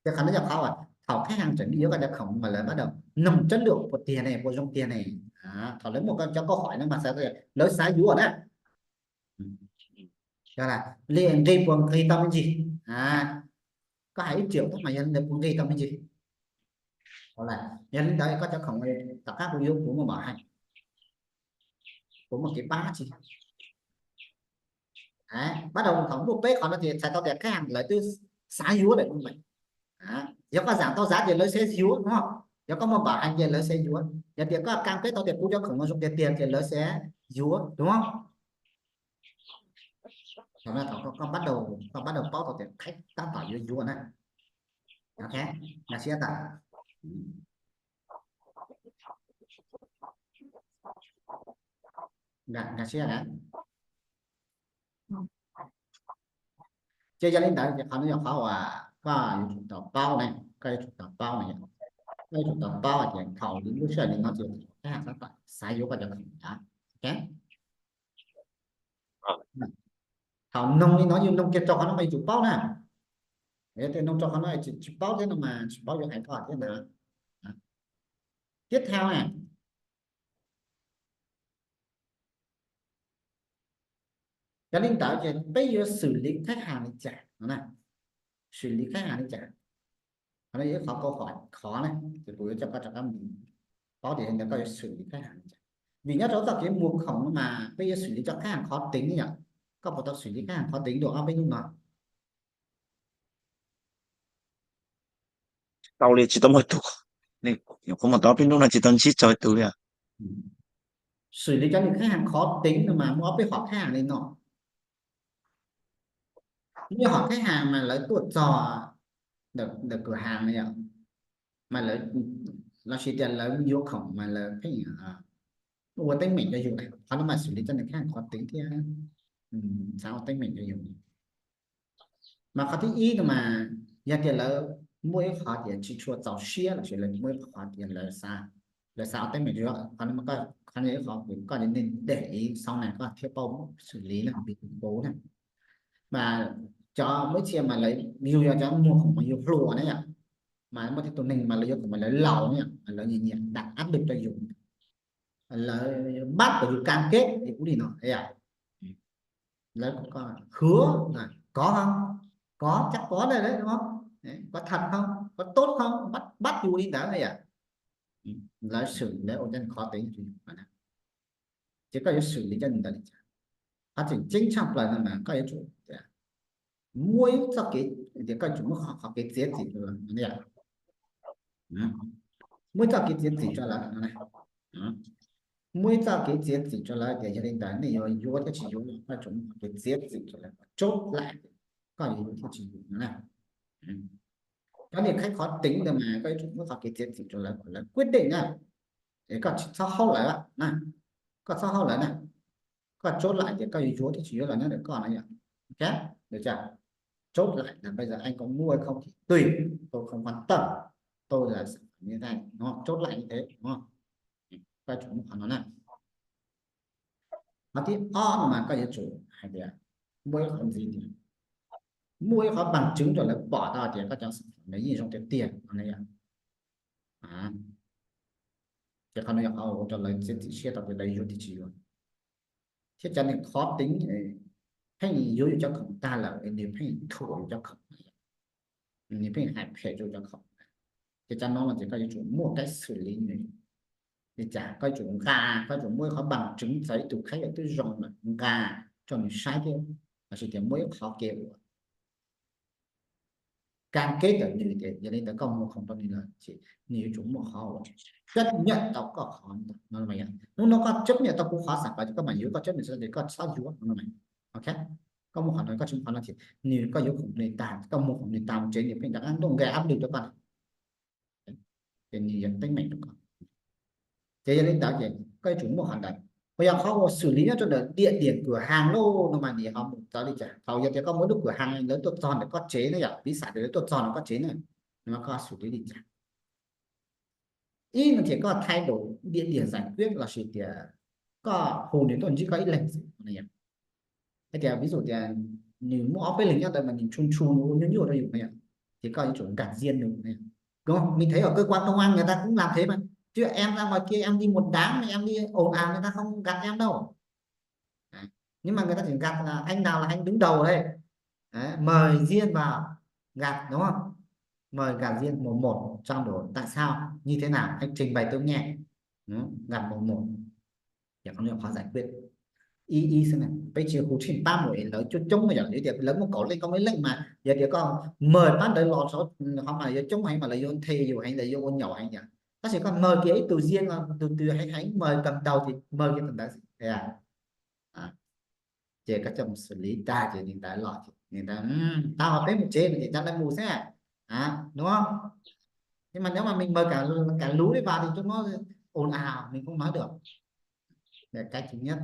Ces qhov no yog qhov uas thaum khách hàng chuẩn bị yuav koj cov khoom mas lawv bắt đầu nug chất lượng puas tiag ne, puas zoo tiag ne. Thaum lawv muaj koj cov câu hỏi no mas xav tias lawv xav yuav na. Yog li nqi puas nqi tau me ntsis? Koj hais ib triệu thiab mas yog li ntawd puas nqi tau me ntsis? Yog li ntawd koj cov khoom tom qab kuv yuav kuv muaj bảo hành, kuv muaj kev pab tsis? Bắt đầu thaum muaj peb qhov no ces txhais tau tias khách hàng lawv twb xav yuav lawm. Yog koj giảm tau giá ces lawv sẽ yuav, đúng không? Yog koj muaj bảo hành ces lawv sẽ yuav. Yog tias koj cam kết tau tias kuv cov khoom no zoo tiag tiag ces lawv sẽ yuav, đúng không? Thaum no thaum koj bắt đầu, koj bắt đầu paub tau tias khách tab tom yuav yuav na. Ok, nkag siab tas. Nkag siab na. Ces yog li ntawd ces qhov no yog qhov uas koj yuav tsum tau paub ne, koj yuav tsum tau paub ne, koj yuav tsum tau paub tias thaum lub sij hawm no ces khách hàng tab tom xav yuav koj cov khoom na. Ok. Thaum nug li no yus nug kiag rau qhov no mas yus tsum paub na. Yog tias nug rau qhov no tsis paub thiab no mas tsis paub yuav hais koj thiab na. Tiếp theo nè, yog li ntawd ces peb yuav xử lý khách hàng li cas no na? Xử lý khách hàng li cas? Qhov no yog ib qhov câu hỏi khó na, ces kuv yuav coj koj rov qab mus paub tias ntawd koj yuav xử lý khách hàng li cas. Vim nyob rau txoj kev muag khoom no mas peb yuav xử lý cho khách hàng khó tính yom. Koj puas tau xử lý khách hàng khó tính dua ob peb hnub no? Tau li, tsis tau muaj tus, nyuam qhuav mus tau ob peb hnub no tsis tau ntsib txog tus li. Xử lý cho những khách hàng khó tính no mas muaj ob peb hom khách hàng li no. Muaj hom khách hàng mas lawv tuaj txog ntawm, ntawm cửa hàng no yom, mas lawv, lossis tias lawv yuav khoom mas lawv pheej ua teeb meem rau yus, qhov no mas xử lý cho những khách hàng khó tính thiab, xav ua teeb meem rau yus. Mas qhov thib ib no mas yog tias lawv muaj ib qhov tias tsis tshua txaus siab lossis lawv muaj ib qhov tias lawv xav, lawv xav ua teeb meem rau yus, qhov no mas koj, qhov no yog ib qhov koj nên để ý sau này koj thiaj paub xử lý na, vim kuv na. Mas cov muaj ib txhia mas lawv, yus yog cov muag khoom mas yus hluas na yom, mas muaj tej tus neeg mas lawv yuav khoom mas lawv laus na yom, lawv nyiam nyiam đặt áp lực rau yus, lawv bắt yus cam kết ua li no yom. Lawv hứa, có không, có, chắc có đây đấy đúng không, có thật không, có tốt không, bắt, bắt yus li ntawd yom. Lawv xử lý, lawv ua cov khó tính, ces koj yuav xử lý cov ntawd li cas? Qhov tseem ceeb tshaj plaws no mas koj yuav tsum muaj ib txoj kev, tias koj yuav tsum muaj qhov kev txiav txim rau lawv, muaj ib txoj kev txiav txim rau lawv, muaj ib txoj kev txiav txim rau lawv tias yog li ntawd nej yuav yuav thiab tsis yuav, koj yuav tsum muaj qhov kev txiav txim rau lawv, chốt lại koj yuav yuav thiab tsis yuav no na. Cov niag khách khó tính ntawd mas koj yuav tsum muaj qhov kev txiav txim rau lawv, kom lawv quyết định na, es koj tsis txhob haub lawv na, koj txhob haub lawv na, koj chốt lại tias koj yuav yuav thiab tsis yuav lawv nyob ntawm koj no yom. Ok, được chưa? Chốt lại là bây giờ anh có mua hay không thì tùy, tôi không quan tâm, tôi là sản phẩm như thế này, đúng không? Chốt lại như thế, đúng không? Koj yuav tsum muaj qhov no na. Qhov thib ob no mas koj yuav tsum hais tias muaj ib qhov ntxiv tias, muaj ib qhov bằng chứng rau lawv pom tau tias koj cov sản phẩm này yeej zoo tiag tiag no na yom. Ces qhov no yog qhov ua rau lawv txiav txim siab tau tias lawv yuav thiab tsis yuav. Thiab cov niag khó tính pheej yuav yus cov khoom tag lawm nws pheej thuam yus cov khoom, nws pheej hais phem rau cov khoom. Ces cov no no ces koj yuav tsum muaj cách xử lý nws li cas, koj yuav tsum nqa, koj yuav tsum muaj ib qhov bằng chứng txawm ib tug khaib lawm twb zoo lawm nqa rau nws saib thiab, lossis tias muaj ib qhov kev ua cam kết ntawm nws tias yog li ntawd koj muag khoom rau nws lawm ces nws yuav tsum muaj qhov ua chấp nhận tau koj qhov no. Hnub no koj chấp nhận tau kuv qhov sản phẩm ces koj mam yuav, koj chấp nhận tsis tau ces koj txhob yuav no. Ok, koj muaj qhov no, koj tsis muaj qhov no ces nws, koj yuav khoom nws tag, koj muag khoom nws tag mus tsev nws pheej rov qab ntuj nqe áp lực rau koj, ces nws yog teeb meem rau koj. Ces yog li ntawd ces koj yuav tsum muaj qhov ntawd. Puas yog qhov ua xử lý nyob rau ntawm địa điểm cửa hàng lauj no mas nws ho mus txawv li cas? Thaum yog tias koj muaj ib lub cửa hàng lawv tuaj txog ntawm koj tsev na yom, piv xam tias lawv tuaj txog ntawm koj tsev na, no mas koj xử lý li cas? Ib no ces koj thay đổi địa điểm giải quyết lossis tias koj hu nws tuaj ntsib koj ib leeg xwb no yom. Hais tias ví dụ tias nws muaj ob peb leeg nyob ntawd mas nws ntshua ntshua nws ua nyuaj nyuaj rau yus na yom, ces koj yuav tsum gạt riêng nws na yom. Đúng không? Mình thấy ở cơ quan công an người ta cũng làm thế mà. Chứ em ra ngoài kia em đi một đám mà em đi ồn ào người ta không gạt em đâu. Đấy. Nhưng mà người ta chỉ gạt là anh nào là anh đứng đầu đây. Đấy, mời riêng vào gạt đúng không? Mời gạt riêng một một trong đó tại sao, như thế nào anh trình bày tôi nghe. Đúng không? Gạt một một. Yog qhov no yog qhov giải quyết. Ib ib xwb na, peb tsis hu tsheej pab mus es lawv coob coob no yom, yog tias lawv muaj kaum leej kaum ib leej mas yog tias koj mời pab ntawd los qhov mas yuav coob heev mas lawv yuav nthe yus heev, lawv yuav ua nyaum heev yom. Tab sis koj mời kiag ib tug riêng, tus twg heev heev mời cầm đầu ces mời kiag tus ntawd xwb. Ces koj coj mus xử lý tag ces nws ntawd los ces nws ntawd, tao peb mus tsev no ces coj lawv mus xwb, đúng không? Nhưng mà nếu mà mình mời cả cả lũ đi vào thì chúng nó ồn ào, mình không nói được. Đấy, cách thứ nhất.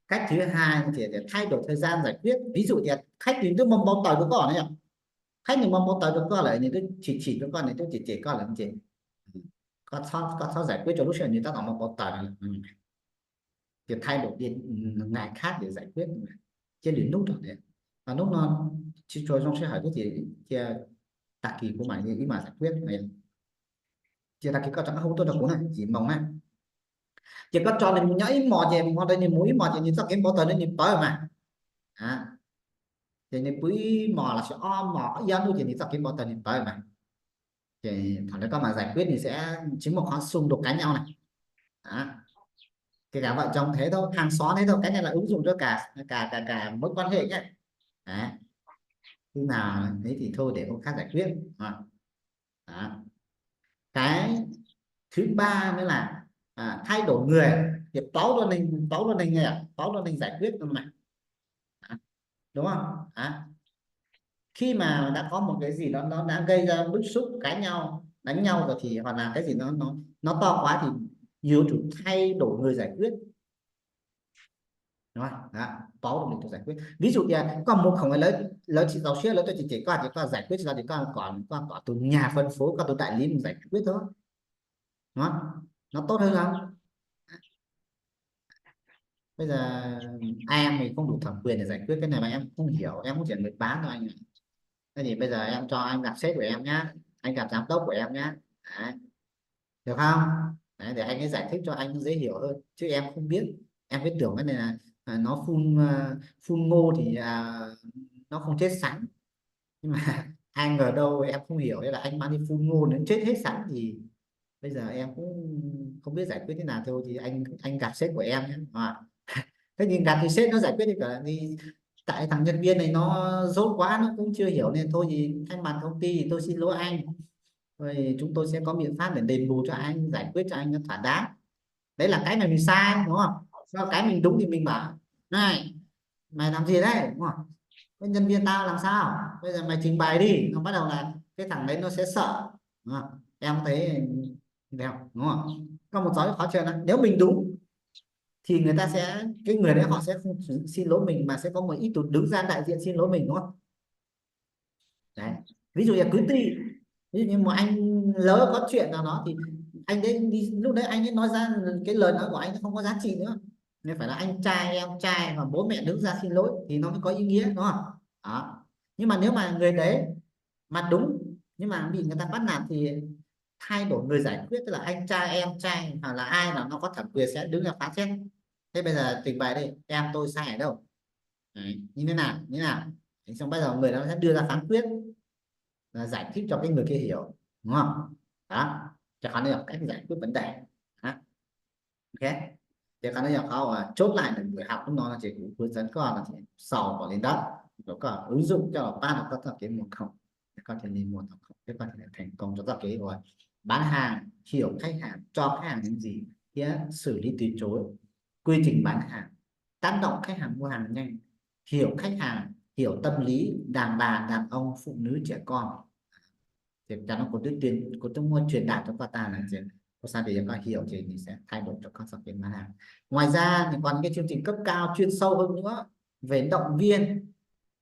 Cách thứ hai thì để thay đổi thời gian giải quyết. Ví dụ thì khách thì cứ mong bao tờ cho con này. Khách thì mong bao tờ cho con lại, thì cứ chỉ chỉ cho con này, cứ chỉ chỉ con là như thế. Có tháo, có tháo giải quyết cho lúc sau thì ta còn mong bao tờ nữa. Thì thay đổi điện, ngày khác để giải quyết. Chứ luyện nút rồi đấy. Và lúc nó chỉ cho trong sẽ hỏi cái gì kia, tạc kỳ của mày thì ý mà giải quyết này. Ces tag kis koj tso qab hub tuaj rau kuv na, yim moos na. Ces koj tso nws mus nyob ib hmos ces hmo ntawd nws mus ib hmos ces nws txoj kev npau taws nws pawv mas. Ces nws pw ib hmos los sis ob hmos ib ob hnub ces nws txoj kev npau taws nws pawv mas. Ces thaum ntawd koj mam giải quyết nws sẽ tsis muaj qhov xung đột cãi nhau na. Kể cả vợ chồng thế thôi, hàng xóm thế thôi, cái này là ứng dụng cho cả cả cả cả mối quan hệ nhé. Đấy. Khi nào ấy thì thôi để hôm khác giải quyết. Đó. Cái thứ ba nữa là à, thay đổi người thì pauv rau neeg, pauv rau neeg, pauv rau neeg giải quyết no mà. Đúng không? Đó. Khi mà đã có một cái gì đó nó đã gây ra bức xúc, cãi nhau, đánh nhau rồi thì hoặc là cái gì nó nó nó to quá thì you to thay đổi người giải quyết. Đúng không? Đó, pauv rau neeg giải quyết. Ví dụ tias koj mus khoom lawv, lawv tsis txaus siab, lawv tuaj chim chim koj ces koj giải quyết tsis tau ces koj kom, koj kom tus nhà phân phối, koj tus đại lý mus giải quyết thôi. Nó nó tốt hơn không? Bây giờ em thì không đủ thẩm quyền để giải quyết cái này mà em không hiểu, em cũng chỉ là người bán thôi anh ạ. Thế thì bây giờ em cho anh gặp sếp của em nhá, anh gặp giám đốc của em nhá. Đấy. Được không? Đấy, để anh ấy giải thích cho anh dễ hiểu hơn. Chứ em không biết. Em cứ tưởng cái này là à, nó phun à, phun ngô thì à, nó không chết sắn. Nhưng mà anh ở đâu em không hiểu, hay là anh mang đi phun ngô nó chết hết sắn thì bây giờ em cũng không biết giải quyết thế nào thôi thì anh anh gặp sếp của em nhé. À, thế nhưng gặp thì sếp nó giải quyết thì cả thì tại thằng nhân viên này nó dốt quá, nó cũng chưa hiểu nên thôi thì thay mặt công ty thì tôi xin lỗi anh. Rồi chúng tôi sẽ có biện pháp để đền bù cho anh, giải quyết cho anh nó thỏa đáng. Đấy là cái mà mình sai, đúng không? Sau cái mình đúng thì mình bảo này, mày làm gì đấy, đúng không? Cái nhân viên tao làm sao? Bây giờ mày trình bày đi. Nó bắt đầu là cái thằng đấy nó sẽ sợ. Đúng không? Em thấy không? Đúng không? Có một số khó chơi lắm. Nếu mình đúng thì người ta sẽ, cái người đấy họ sẽ không xin lỗi mình mà sẽ có một ít tụt đứng ra đại diện xin lỗi mình, đúng không? Đấy. Ví dụ như cử tri, ví dụ như một anh lỡ có chuyện nào đó thì anh đấy đi, lúc đấy anh ấy nói ra cái lời nói của anh ấy không có giá trị nữa, nên phải là anh trai em trai và bố mẹ đứng ra xin lỗi thì nó mới có ý nghĩa, đúng không? Đó. Nhưng mà nếu mà người đấy mà đúng nhưng mà bị người ta bắt nạt thì thay đổi người giải quyết, tức là anh trai em trai hoặc là ai là nó có thẩm quyền sẽ đứng ra phán xét. Thế bây giờ trình bày đây, em tôi sai ở đâu? Đấy, như thế nào, như thế nào? Thế xong bắt đầu người đó sẽ đưa ra phán quyết, là giải thích cho cái người kia hiểu, đúng không? Đó, cho họ nên học cách giải quyết vấn đề. Đó. Ok. Thì cái này là họ à, chốt lại được buổi học lúc đó là chỉ của hướng dẫn các bạn là chỉ sau và lên đó rồi các bạn ứng dụng cho bạn, các bạn có thể mua không, các bạn thì mua tổng không, các bạn thì thành công cho các cái rồi bán hàng, hiểu khách hàng, cho khách hàng những gì, biết xử lý từ chối, quy trình bán hàng, tác động khách hàng mua hàng nhanh, hiểu khách hàng, hiểu tâm lý đàn bà, đàn ông, phụ nữ, trẻ con. Thì cho nó, cô Tuyết Tiên, cô Tuyết Mua truyền đạt cho cô ta là gì? Cô Sa thì có hiểu thì mình sẽ thay đổi cho con sau khi bán hàng. Ngoài ra thì còn những cái chương trình cấp cao chuyên sâu hơn nữa về động viên,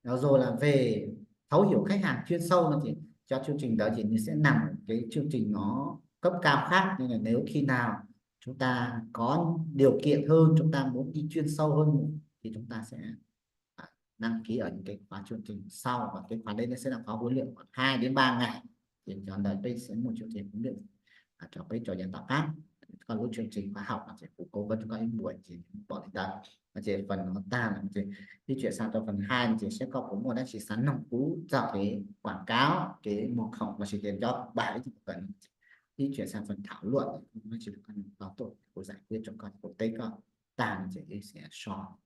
rồi là về thấu hiểu khách hàng chuyên sâu nữa thì cho chương trình đó thì mình sẽ nằm cái chương trình nó cấp cao khác. Nên là nếu khi nào chúng ta có điều kiện hơn, chúng ta muốn đi chuyên sâu hơn thì chúng ta sẽ à, đăng ký ở những cái khóa chương trình sau, và cái khóa đấy nó sẽ là khóa huấn luyện khoảng hai đến ba ngày. Thì trong đấy tôi sẽ một chương trình huấn luyện à, cho cái trò giảng tạo pháp. Có lúc chương trình khóa học nó sẽ cũng cố vấn cho các em buổi thì những bọn đấy. Nó chỉ phần nó ta là chỉ di chuyển sang trong phần hai thì sẽ có của mua đã chỉ sẵn nòng cũ cho cái quảng cáo, cái một khổng và sự kiện cho bài ấy phần di chuyển sang phần thảo luận, nó chỉ là con vào tổ của giải quyết cho con của tết con ta nó chỉ sẽ so